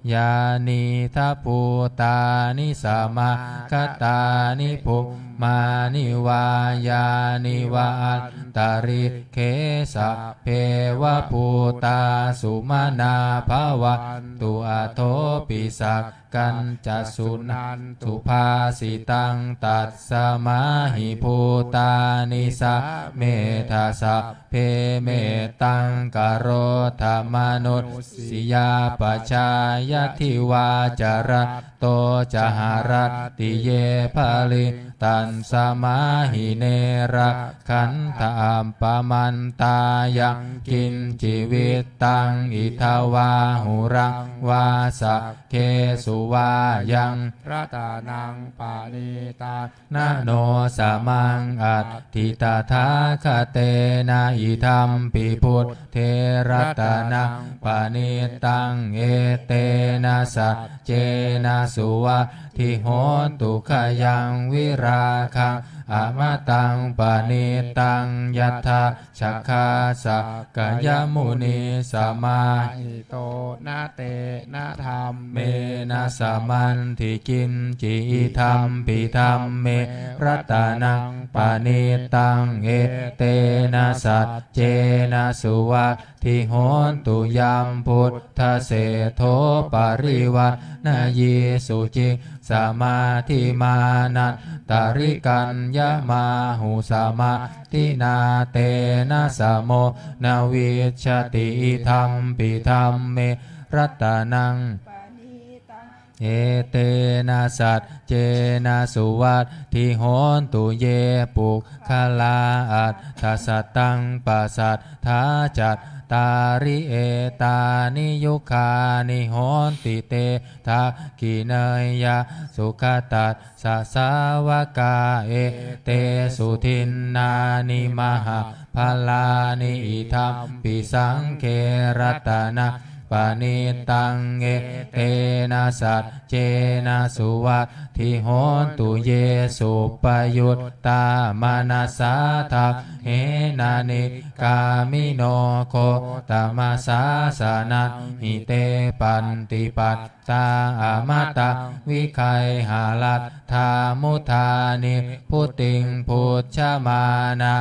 Yānīdha bhūtāni samāgatāni bhummāni vā yāni va antalikkhe sabbeva bhūtā sumanā bhavantu athopi sakkañca suṇantu bhāsitaṃ. Tasmā hi bhūtā nisāmetha sabbe mettaṃ karotha manussiyā pajāya divā ca ratto ca haranti ye baliṃ. Tasmā hi ne rakkhatha appamattā yaṃ kiñci vittaṃ idha vā huraṃ vā saggesu vā yaṃ ratanaṃ paṇītaṃ na no samaṃ atthi tathāgatena idampi buddhe ratanaṃ paṇītaṃ etena saccena suvatthi hotu. Khayaṃ virāgaṃ amataṃ paṇītaṃ yadajjhagā sakyamunī samāhito na tena dhammena samatthi kiñci idampi dhamme ratanaṃ paṇītaṃ etena saccena suvatthi hotu. Yam buddhaseṭṭho parivaṇṇayī suciṃ samādhimānantarikaññamāhu samādhinā tena samo na vijjati idampi dhamme ratanaṃ etena saccena suvatthi hotu. Ye puggalā aṭṭha sataṃ pasatthā cattāri etāni yugāni honti te dakkhiṇeyyā sugatassa sāvakā. Etesu dinnāni mahapphalāni idampi saṅghe ratanaṃ paṇītaṃ etena saccena suvatthi hotu. Ye suppayuttā manasā daḷhena nikkāmino gotamasāsanamhi te pattipattā amataṃ vigayha laddhā mudhā nibbutiṃ bhuñjamānā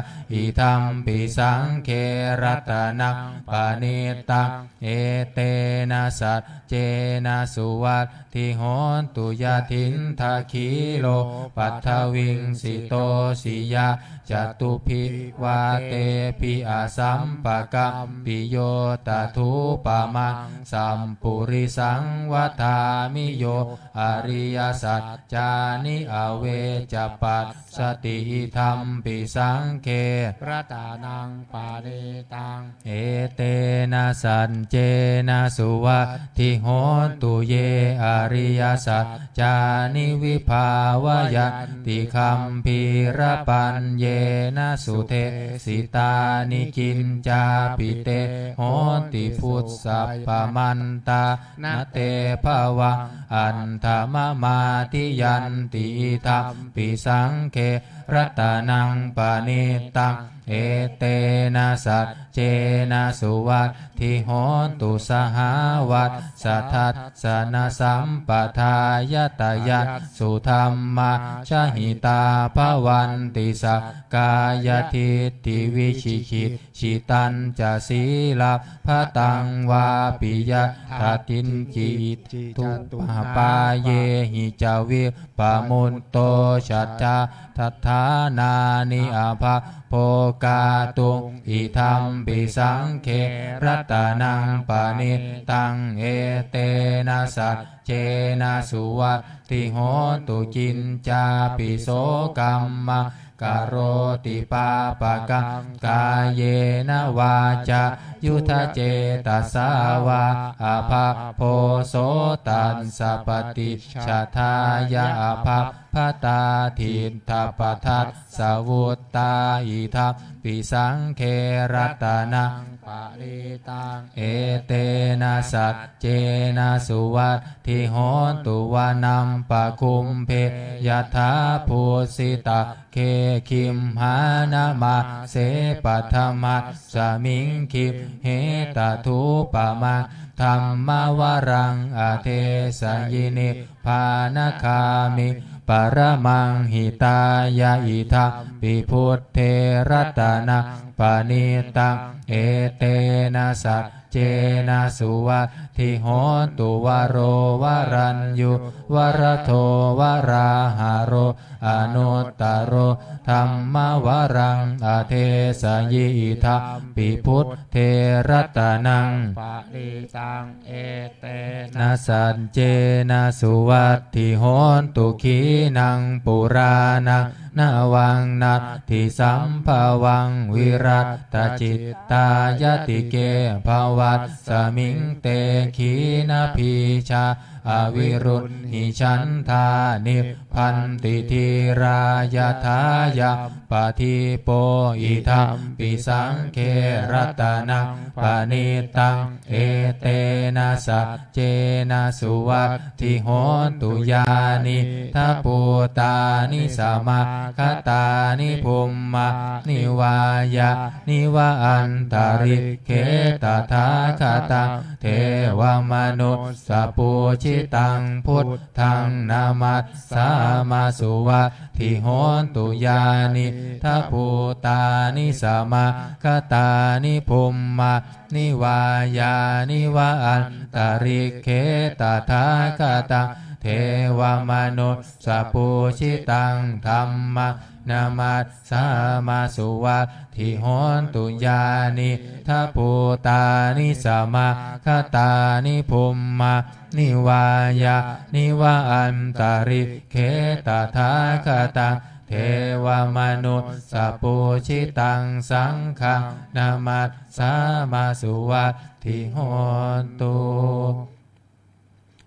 idampi saṅghe ratanaṃ paṇītaṃ etena saccena suvatthi hotu. Yathindakhīlo paṭhaviṃ sito siyā catubbhi vātebhi asampakampiyo tathūpamaṃ sappurisaṃ vadāmi yo ariyasaccāni avecca passati idampi saṅghe ratanaṃ paṇītaṃ etena saccena suvatthi hotu. Ye ariyasaccāni vibhāvayanti gambhīrapaññena sudesitāni kiñcāpi te honti bhujabbamatā na te bhavaṃ aṭṭhamamādiyanti idampi saṅghe ratanaṃ paṇītaṃ, etena saccena suvatthi hotu. Sahāvattasadassanasampadāya, tayassu dhammā jahitā bhavanti, sakkāyadiṭṭhivijikiccitañca, sīlabbataṃ vāpi yattha kiñci, iddhūpapāyehi ca vippamutto, sattadādāni abhabbo kātuṃ. Idampi saṅghe ratanaṃ paṇītaṃ, etena saccena suvatthi hotu. Kiñcāpi so kammaṃ karoti pāpakaṃ, kāyena vācāyuda cetasā vā, abhabbo so tassa paṭicchadāya, abhabbatā diṭṭhapadassa vuttā. Idampi saṅghe ratanaṃ paṇītaṃ, etena saccena suvatthi hotu. Vanappagumbe yathā phussitagge, gimhānamāse paṭhamasmiṃ gimhe, tathūpamaṃ dhammavaraṃ adesayi, nibbānagāmiṃ paramaṃ hitāya. Idampi buddhe ratanaṃ paṇītaṃ, etena saccena suvatthi hotu. Varo varaññū varado varāharo, anuttaro dhammavaraṃ adesayi. Idampi buddhe ratanaṃ paṇītaṃ, etena saccena suvatthi hotu. Khīṇaṃ purāṇaṃ navaṃ natthi sambhavaṃ, virattacittāyatike bhavasmiṃ, te khīṇabījā avirūḷhichandā, nibbanti dhīrā yathāyampadīpo. Idampi saṅghe ratanaṃ paṇītaṃ, etena saccena suvatthi hotu. Yānīdha bhūtāni samāgatāni, bhummāni vā yāni va antalikkhe, tathāgataṃ devamanussapūjitaṃ, buddhaṃ namassāma suvatthi hotu. Yānīdha bhūtāni samāgatāni, bhummāni vā yāni va antalikkhe, tathāgataṃ devamanussapūjitaṃ, dhammaṃ namassāma suvatthi hotu. Yānīdha bhūtāni samāgatāni, bhummāni vā yāni va antalikkhe, tathāgataṃ devamanussapūjitaṃ, saṅghaṃ namassāma suvatthi hotu.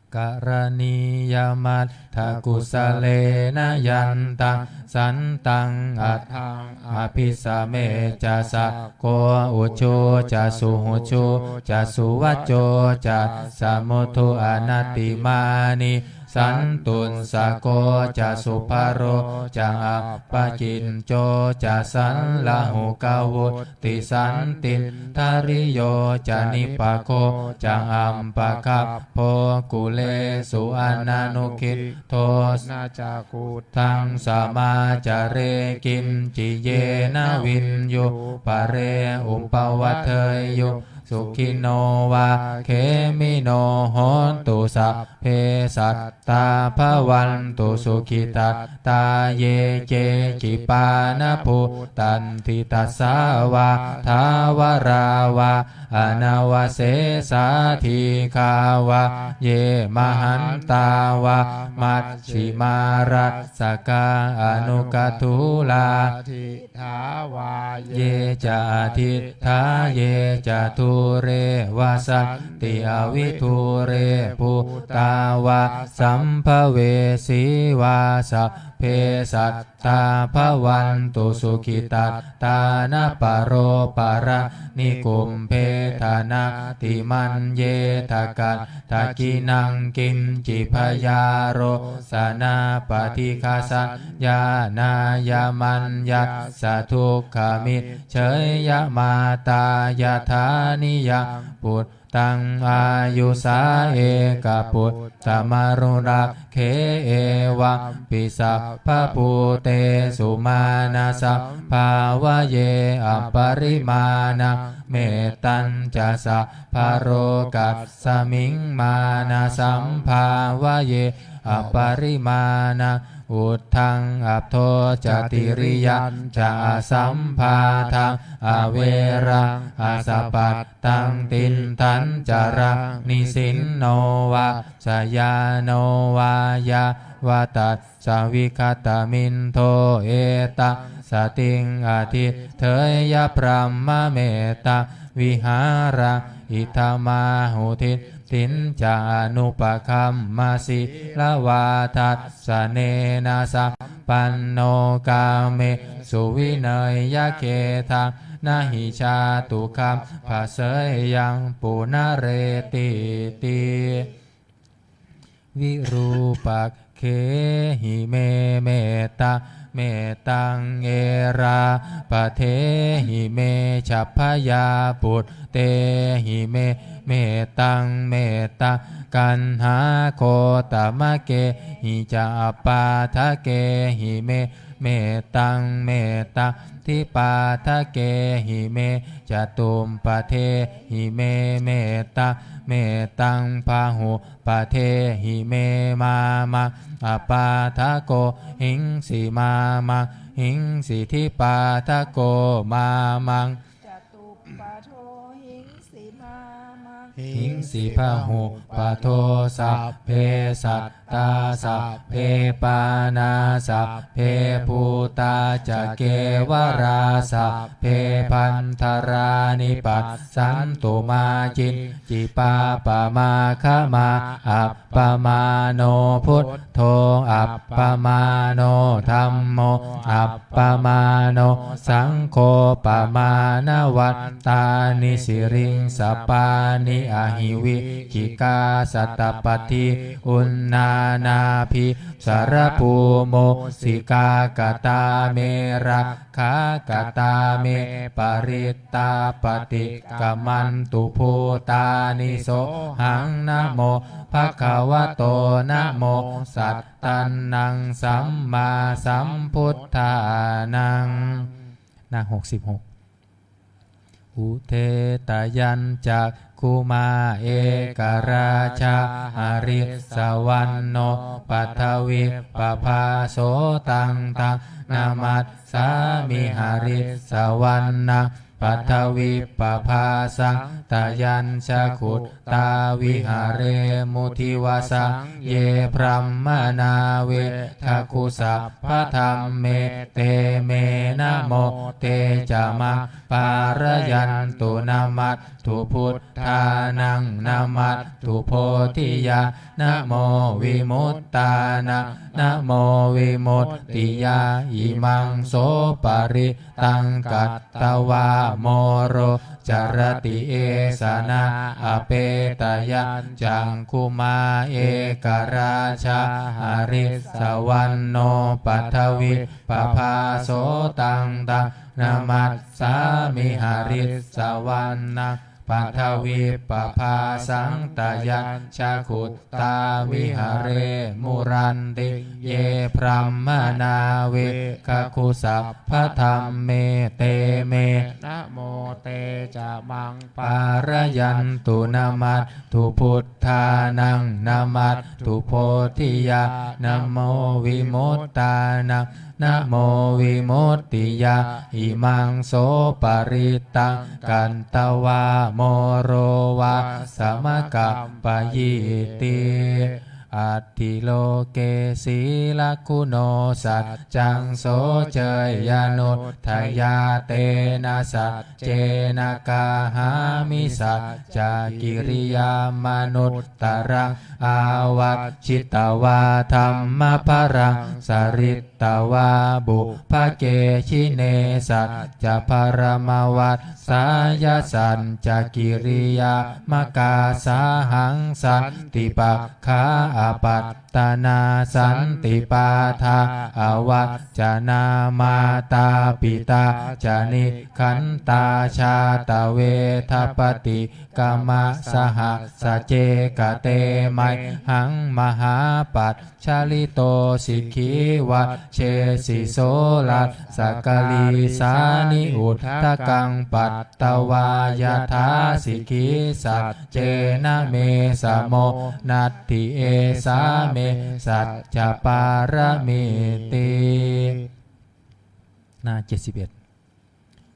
Karaṇīyamatthakusalena, yantaṃ santaṃ aṭṭhaṃ abhisamecca, sakko ujū ca suhujū ca, suvaco cassa mudu anatimānī. Santussako ca subharo ca, appakicco ca sallahukavutti, santindriyo ca nipako ca, appagabbho kulesu ananugiddho. Na ca khuddaṃ samācare kiñci, yena viññū pare upavadeyyuṃ. Sukhino vā khemino hontu, sabbe sattā bhavantu sukhitattā. Ye keci pāṇabhūtatthi, tasā vā thāvarā vā anavasesā, dīghā vā ye mahantā vā, maj jhimā rassakā aṇukathūlā. Diṭṭhā vā ye ca adiṭṭhā, ye ca du dūre vasanti avidūre, bhūtā vā sambhavesī vā, sabbe sattā bhavantu sukhitattā. Na paro paraṃ nikubbetha, nātimaññetha katthaci naṃ kiñci, byārosanā paṭighasaññā, nāññamaññassa dukkhamiccheyya. Mātā yathā niyaṃ puttaṃ āyusā ekaputtamanurakkhe, evampi sabbabhūtesu mānasambhāvaye aparimāṇaṃ. Mettañca sabbalokasmiṃ mānasambhāvaye aparimāṇaṃ, uddhaṃ adho ca tiriyañca asambādhaṃ averaṃ asapattaṃ. Tiṭṭhañcaraṃ nisinno vā sayāno vā yāvatassa vigatamiddho, etaṃ satiṃ adhiṭṭheyya brahmametaṃ vihāraṃ idhamāhu. Diṭ ṭhiñca anupagamma sīlavā dassanena sampanno, kāmesu vineyya gedhaṃ na hi jātu gabbhaseyyaṃ punaretīti. Virūpak khehi me mettaṃ, mettaṃ erāpathehi me jhābhayāputtehi me mettaṃ, mettaṃ kaṇhāgotamakehi ca appādakehi me mettaṃ, mettaṃ dvipādakehi me catuppadehi me mettaṃ, mettaṃ bahu padehi me. Mā maṃ appādako hiṃsi, mā maṃ hiṃsi dvipādako, mā maṃ catuppado hiṃsi, mā maṃ hiṃsi bahuppado. Sabbe sattā sabbe pāṇā sabbe bhūtā ca kevalā, sabbe bhaṇḍarāni passantu mā kiñ ci pāpamāgamā. Appamāṇo buddho, appamāṇo dhammo, appamāṇo saṅgho, pamāṇavantāni siriṃsapāni ahi vicchikā satapadī uṇṇānābhī sarabū mūsikā. Katā me rakkhā, katā me parittā, paṭikkamantu bhūtāni. Sohaṃ namo bhagavato, namo sattannaṃ sammāsambuddhānaṃ. หน้า หกสิบหก Udetayañcakkhumā ekarājā harissavaṇṇo paṭhavippabhāso, taṃ taṃ namassāmi harissavaṇṇaṃ paṭhavippabhāsaṃ. Tayañca guttā viharemu divasaṃ. Ye brāhmaṇā vedagu sabbadhamme, te me namo te ca maṃ pālayantu. Namaththu buddhānaṃ, namaththu bodhiyā, namo vimuttānaṃ, namo vimuttiyā. Imaṃ so parittaṃ katvā moro carati esanā. Apetayañcakkhumā ekarājā harissavaṇṇo paṭhavippabhāso, taṃ taṃ namassāmi harissavaṇṇaṃ paṭhavippabhāsaṃ. Tayañca guttā viharemu rattiṃ. Ye brāhmaṇā vedagu sabbadhamme, te me namo te ca maṃ pālayantu. Namaththu buddhānaṃ, namaththu bodhiyā, namo vimuttānaṃ, namo vimuttiyā. Imaṃ so parittaṃ katvā moro vāsamakappayīti. atthi loke sīlaguṇo saccaṃ soceyyanuddayā, tena saccena kāhāmi saccakiriyamanuttaraṃ. Āvajjitvā dhammabalaṃ saritvā pubbake jine, saccabalamavassāya saccakiriyamakāsahaṃ. Santipakkā apattanā santi pādā avajjanā, mātā pitā ca nikkhantā jātaveda paṭikkama. Saha sace kate mayhaṃ mahāpajjalito, sikhī vajjesi soḷasa karīsāni, udakaṃ patvā yathā sikhī, saccena me samo natthi, esā me saccapāramīti. หน้า เจ็ดสิบเอ็ด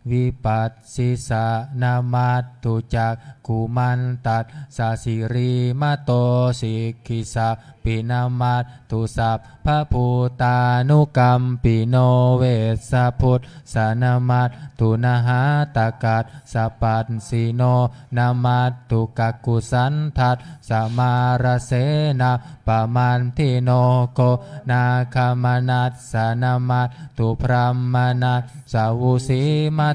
Vipassinamatthu cakkhumantassa sirīmato, sikhissappi namatthu sabbabhūtānukampino, vessabhussa namatthu nhātakassa passino, namatthu kakusandhassa mandiyo, konāgamanassa namatthu brāhmaṇassa vusīmato,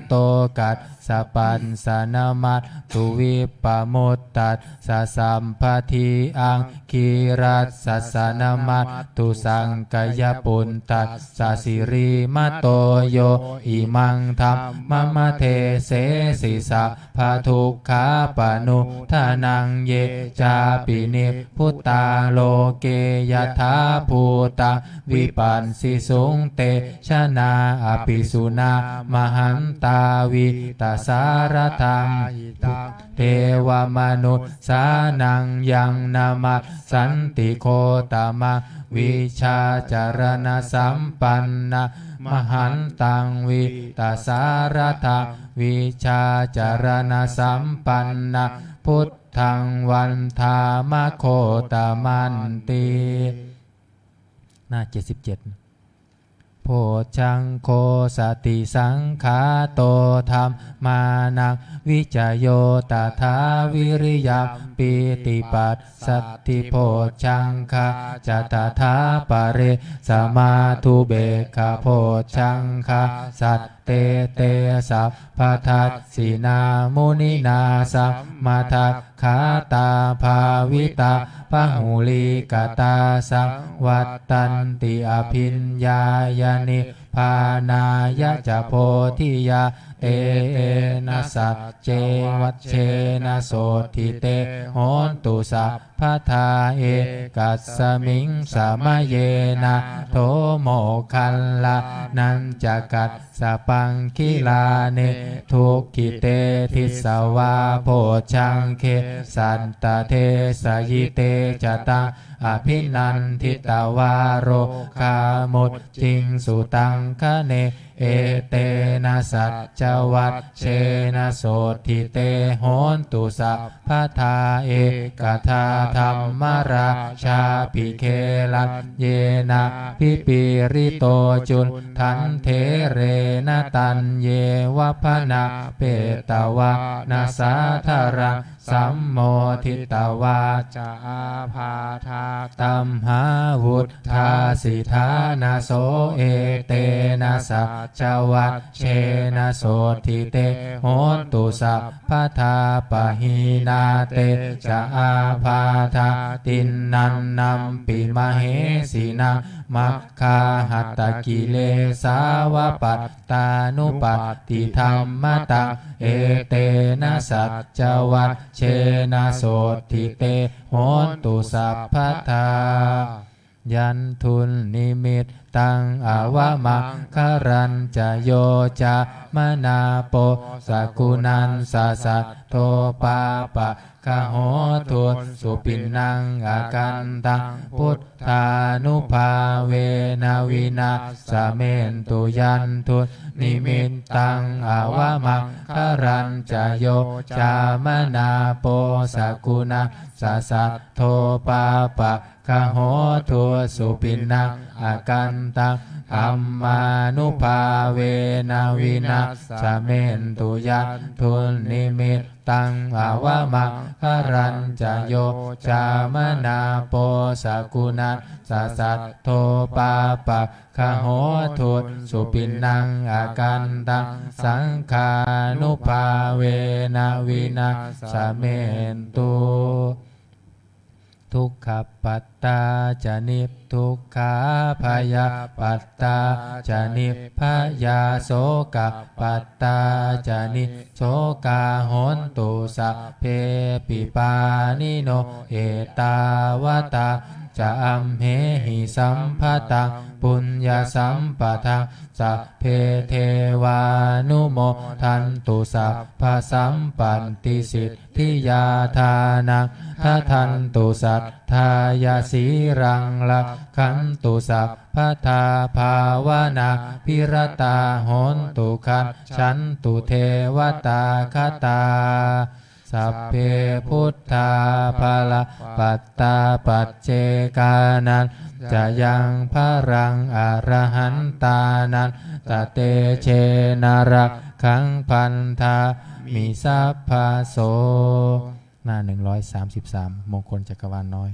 kassapassa namatthu vippamuttassa sabbadhi, aṅgīrasassa namatthu sakyaputtas sa sirīmato, yo imaṃ dhammamadesesi sabbadukkhāpanūdanaṃ. Ye cāpi nibbutā loke yathābhūtaṃ vipassisuṃ, te janā apisuṇā mahantā vītasāradā, hitāya devamanussānaṃ. Yaṃ namassanti gotamaṃ vijjācaraṇasampannaṃ, mahantaṃ vītasāradaṃ vijjācaraṇasampannaṃ, buddhaṃ vandāma gotamanti. หน้า เจ็ดสิบเจ็ด Bojjhaṅgo satisaṅkhāto dhammānaṃ vicayo tathā, viriyampīti passaddhi bojjhaṅgā ca tathāpare, samādhupekkhabojjhaṅgā sattete sabbadassinā muninā sammadakkhātā, bhāvitā bahulīkatā saṃvattanti abhiññāya nibbānāya ca bodhiyā. Etena saccavajjena sotthi te hontu sabbadā, ekasmiṃ samaye nātho moggallānañca kassapaṃ gilāne dukkhite disvā bojjhaṅge satta desayi. Te ca taṃ abhinanditvā rogā mucciṃsu taṅkhaṇe, etena saccavajjena sotthi te hontu sabbadā. Ekadā dhammarājāpi gelaññenābhipīḷito, cundattherena taññeva bhaṇāpetvāna sādaraṃ, sammoditvā ca ābādhā tamhā vuṭṭhāsi ṭhānaso, etena saccavajjena sotthi te hontu sabbadā. Pahīnā te ca ābādhā tiṇṇannampi mahesinaṃ, maggāhatakilesāva pattānuppattidhammataṃ, etena saccavajjena sotthi te hontu sabbadā. Yandunnimittaṃ avamaṅgalañca, yo cāmanāpo sakuṇassa saddo, pāpaggaho dussupinaṃ akantaṃ, buddhānubhāvena vināsamentu. Yandunnimittaṃ avamaṅgalañca yo cāmanāpo sakuṇassa saddo pāpaggaho dussupinaṃ akantaṃ dhammānubhāvena vināsamentu. Yandunnimittaṃ avamaṅgalañca yo cāmanāpo sakuṇassa saddo pāpaggaho dussupinaṃ akantaṃ saṅghānubhāvena vināsamentu. Dukkhappattā ca niddukkhā bhayappattā ca nibbhayā sokappattā ca nissokā hontu sabbepi pāṇino. Ettāvatā ca amhehi sambhataṃ puññasampadaṃ sabbe devānumodantu sabbasampattisiddhiyā. Dānaṃ dadantu saddhāya sīlaṃ rakkhantu sabbadā bhāvanābhiratā hontu gacchantu devatāgatā. Sabbe buddhā balappattā paccekānañca yaṃ balaṃ arahantānañca tejena rakkhaṃ bandhāmi sabbaso. หน้า หนึ่งร้อยสามสิบสาม มงคลจักรวาลน้อย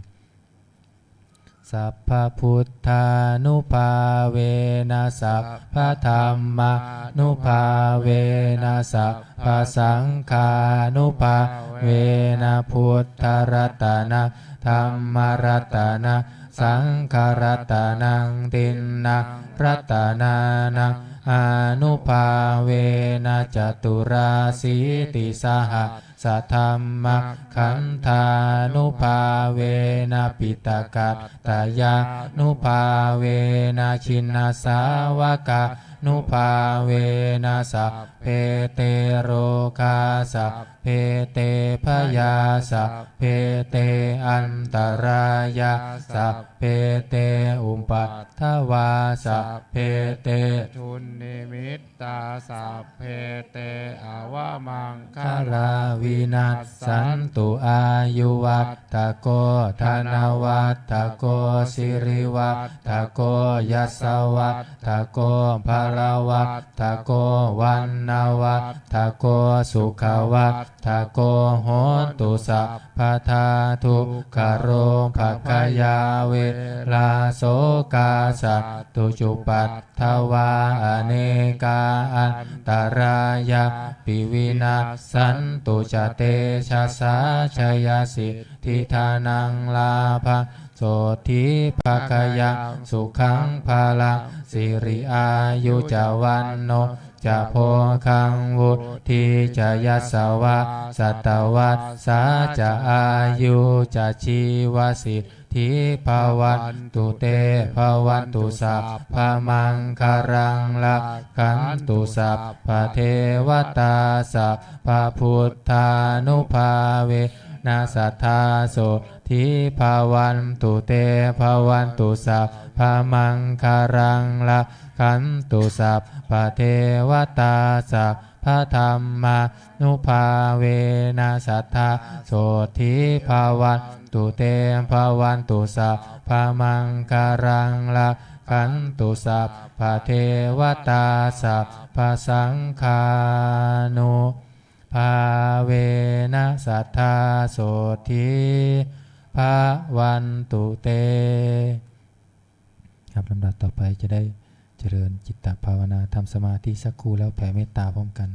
Sabbabuddhānubhāvena sabbadhammānubhāvena sabbasaṅghānubhāvena buddharatanaṃ dhammaratanaṃ saṅgharatanaṃ tiṇṇaṃ ratanānaṃ ānubhāvena caturāsītisaha sadhammakkhandhānubhāvena piṭakattayānubhāvena jinasāvakānubhāvena sabbe te rogā sabbe te bhayā sabbe te antarāyā sabbe te upaddavā sabbe te dunnimit tā sabbe te avamaṅgalā vinassantu. Āyuvaḍḍhako dhanavaḍḍhako sirivaḍḍhako yasavaḍḍhako balavaḍḍhako vaṇṇavaḍḍhako sukhavaḍḍhako hotu sabbadā. Dukkharogabhayā verā sokā sattu cupaddavā anekā antarāyāpi vinassantu ca tejasā. Jayasiddhi dhanaṃ lābhaṃ sotthi bhāgyaṃ sukhaṃ balaṃ siri āyu ca vaṇṇo ca bhogaṃ vuḍḍhī ca yasavā satavassā ca āyū ca jīvasiddhī bhavantu te. Bhavatu sabbamaṅgalaṃ rakkhantu sabbadevatā sabbabuddhānubhāvena sadā sotthī bhavantu te. Bhavatu sabbamaṅgalaṃ rakkhantu sabbadevatā sabbadhammānubhāvena sadā sotthī bhavantu te. Bhavatu sabbamaṅgalaṃ rakkhantu sabbadevatā sabbasaṅghānu bhāvena sadā sotthī bhavantu te. ครับ ลำดับต่อไปจะได้เจริญจิตตภาวนา ทำสมาธิสักครู่แล้วแผ่เมตตาพร้อมกัน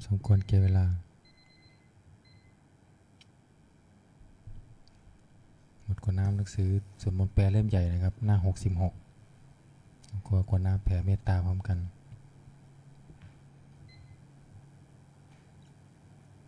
สมควรแก่เวลา หมดขวดน้ำหนังสือสวดมนต์แปลเล่มใหญ่นะครับ หน้า หกสิบหก ครัวขวดน้ำแผ่เมตตาพร้อมกัน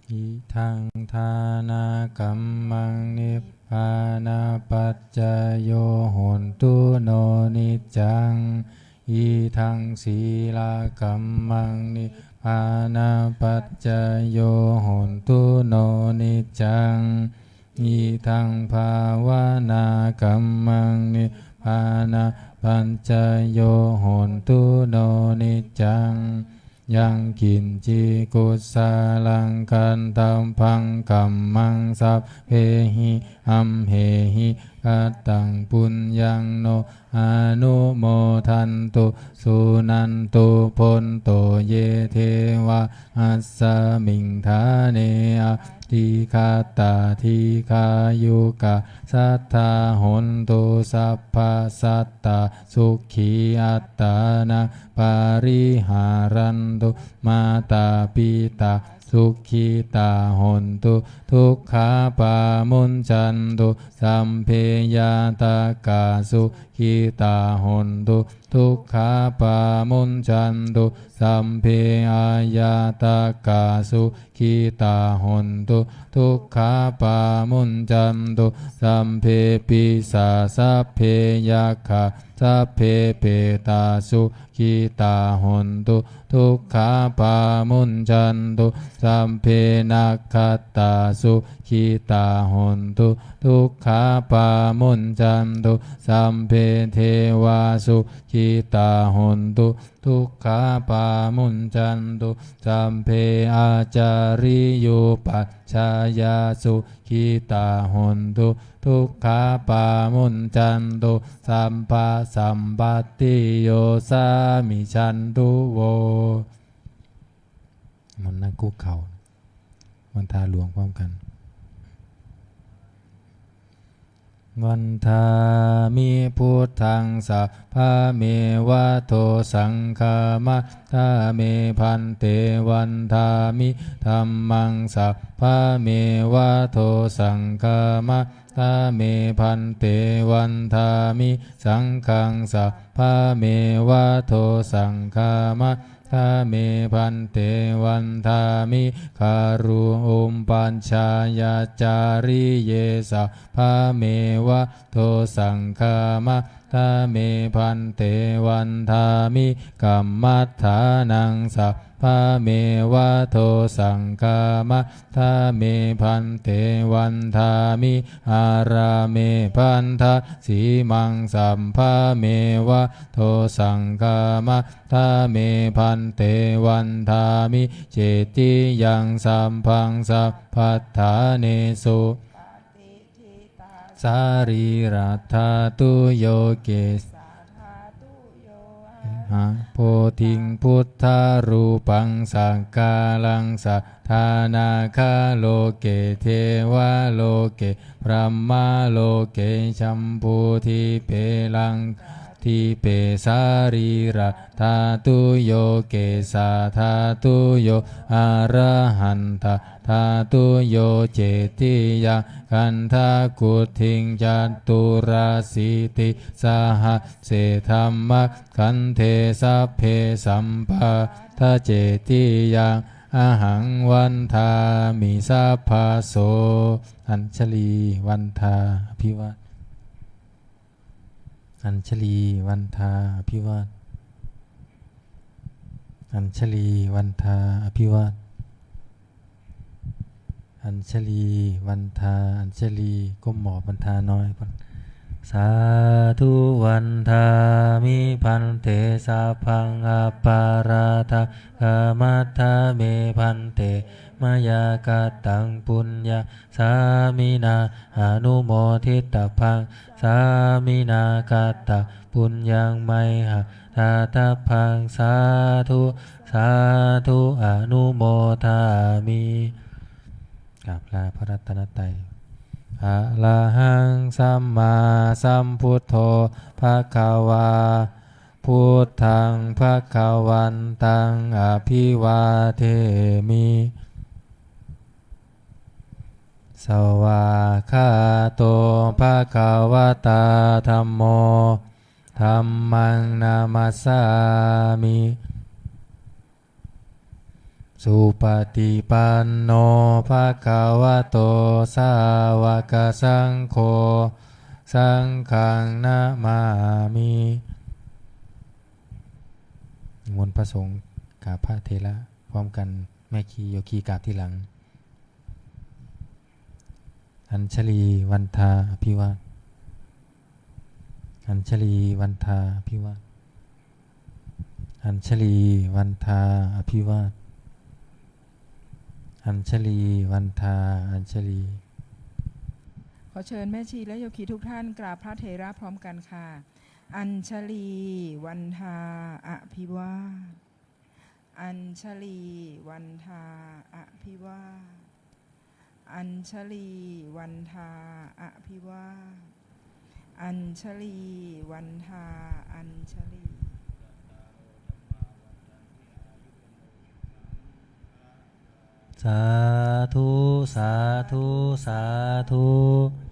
Idaṃ dānakammaṃ nibbānapaccayo hotu no niccaṃ. Idaṃ sīlakammaṃ nibbānapaccayo hotu no niccaṃ. Idaṃ bhāvanākammaṃ nibbānapaccayo hotu no niccaṃ. Yaṃ kiñci kusalaṃ kattabbaṃ kammaṃ sabbehi amhehi kataṃ puññaṃ no anumodantu suṇantu bhonto ye devā asmiṃ ṭhāne adhigatā dīghāyukā sadā hontu sabbasatā sukhī attānaṃ pariharantu mātā pitā sukhitā hontu dukkhā pamuñcantu sabbe ñātakā sukhitā hontu dukkhā pamuñcantu sabbe aññātakā sukhitā hontu dukkhā pamuñcantu sabbe pisā sabbe yakkhā sabbe petā sukhitā hontu dukkhā pamuñcantu sabbe nakkhattā sukhitā hontu dukkhā pamuñcantu sabbe devā sukhitā hontu dukkhā pamuñcantu sabbe ācariyupajjhāyā sukhitā hontu dukkhā pamuñcantu sabbasampattiyosā michantu vo. มนต์นั่งคุกเข่า วันทาหลวงพร้อมกัน Vandāmi buddhaṃ sabbameva dosaṃ khamatha me bhante. Vandāmi dhammaṃ sabbameva dosaṃ khamatha me bhante. Vandāmi saṅghaṃ sabbameva dosaṃ khamatha me bhante. Vandāmi guruṃ upajjhāyācariye sabbameva dosaṃ khamatha me bhante. Vandāmi kammaṭṭhānaṃ sabbameva dosaṃ khamatha me bhante. Vandāmi ārāme bandhasīmaṃ sabbameva dosaṃ khamatha me bhante. Vandāmi cetiyaṃ sabbaṃ sabbaṭṭhānesu sarīradhātuyo kesā bodhiṃ buddharūpaṃ sakkāraṃ sadā nāgaloke devaloke brahmaloke jambudīpe laṅkā dīpe sarīradhātuyo kesādhātuyo arahantādhātuyo cetiyaṃ gandhakuṭiṃ caturāsītisahasse dhammakkhandhe sabbe sampāda cetiyaṃ ahaṃ vandāmi sabbaso. Añjalī vandā abhivā Añjalī vandā abhivā Añjalī vandā abhivā Añjalī vandā Añjalī ก้มหมอบวันทาน้อย Sādhu vandāmi bhante sabbaṃ aparādhaṃ khamatha me bhante mayā kataṃ puññaṃ sāminā anumoditabbaṃ sāminā kataṃ puññaṃ mayhaṃ dātabbaṃ sādhu sādhu anumodāmi. กราบลาพระรัตนตรัย Arahaṃ sammāsambuddho bhagavā Buddhaṃ bhagavantaṃ abhivādemi. Svākkhāto bhagavatā dhammo. Dhammaṃ namassāmi. Supaṭipanno bhagavato sāvakasaṅgho. Saṅghaṃ namāmi. นิมนต์พระสงฆ์กราบพระเถระพร้อมกัน แม่ชีโยคีกราบทีหลัง Añjalī vandā abhivā. Añjalī vandā abhivā. Añjalī vandā abhivā. Añjalī vandā añjalī. ขอเชิญแม่ชีและโยคีทุกท่านกราบพระเถระพร้อมกันค่ะ Añjalī vandā abhivā. Añjalī vandā abhivā. Añjalī vandā abhivā. Añjalī vandā añjalī. Sādhu, sādhu, sādhu.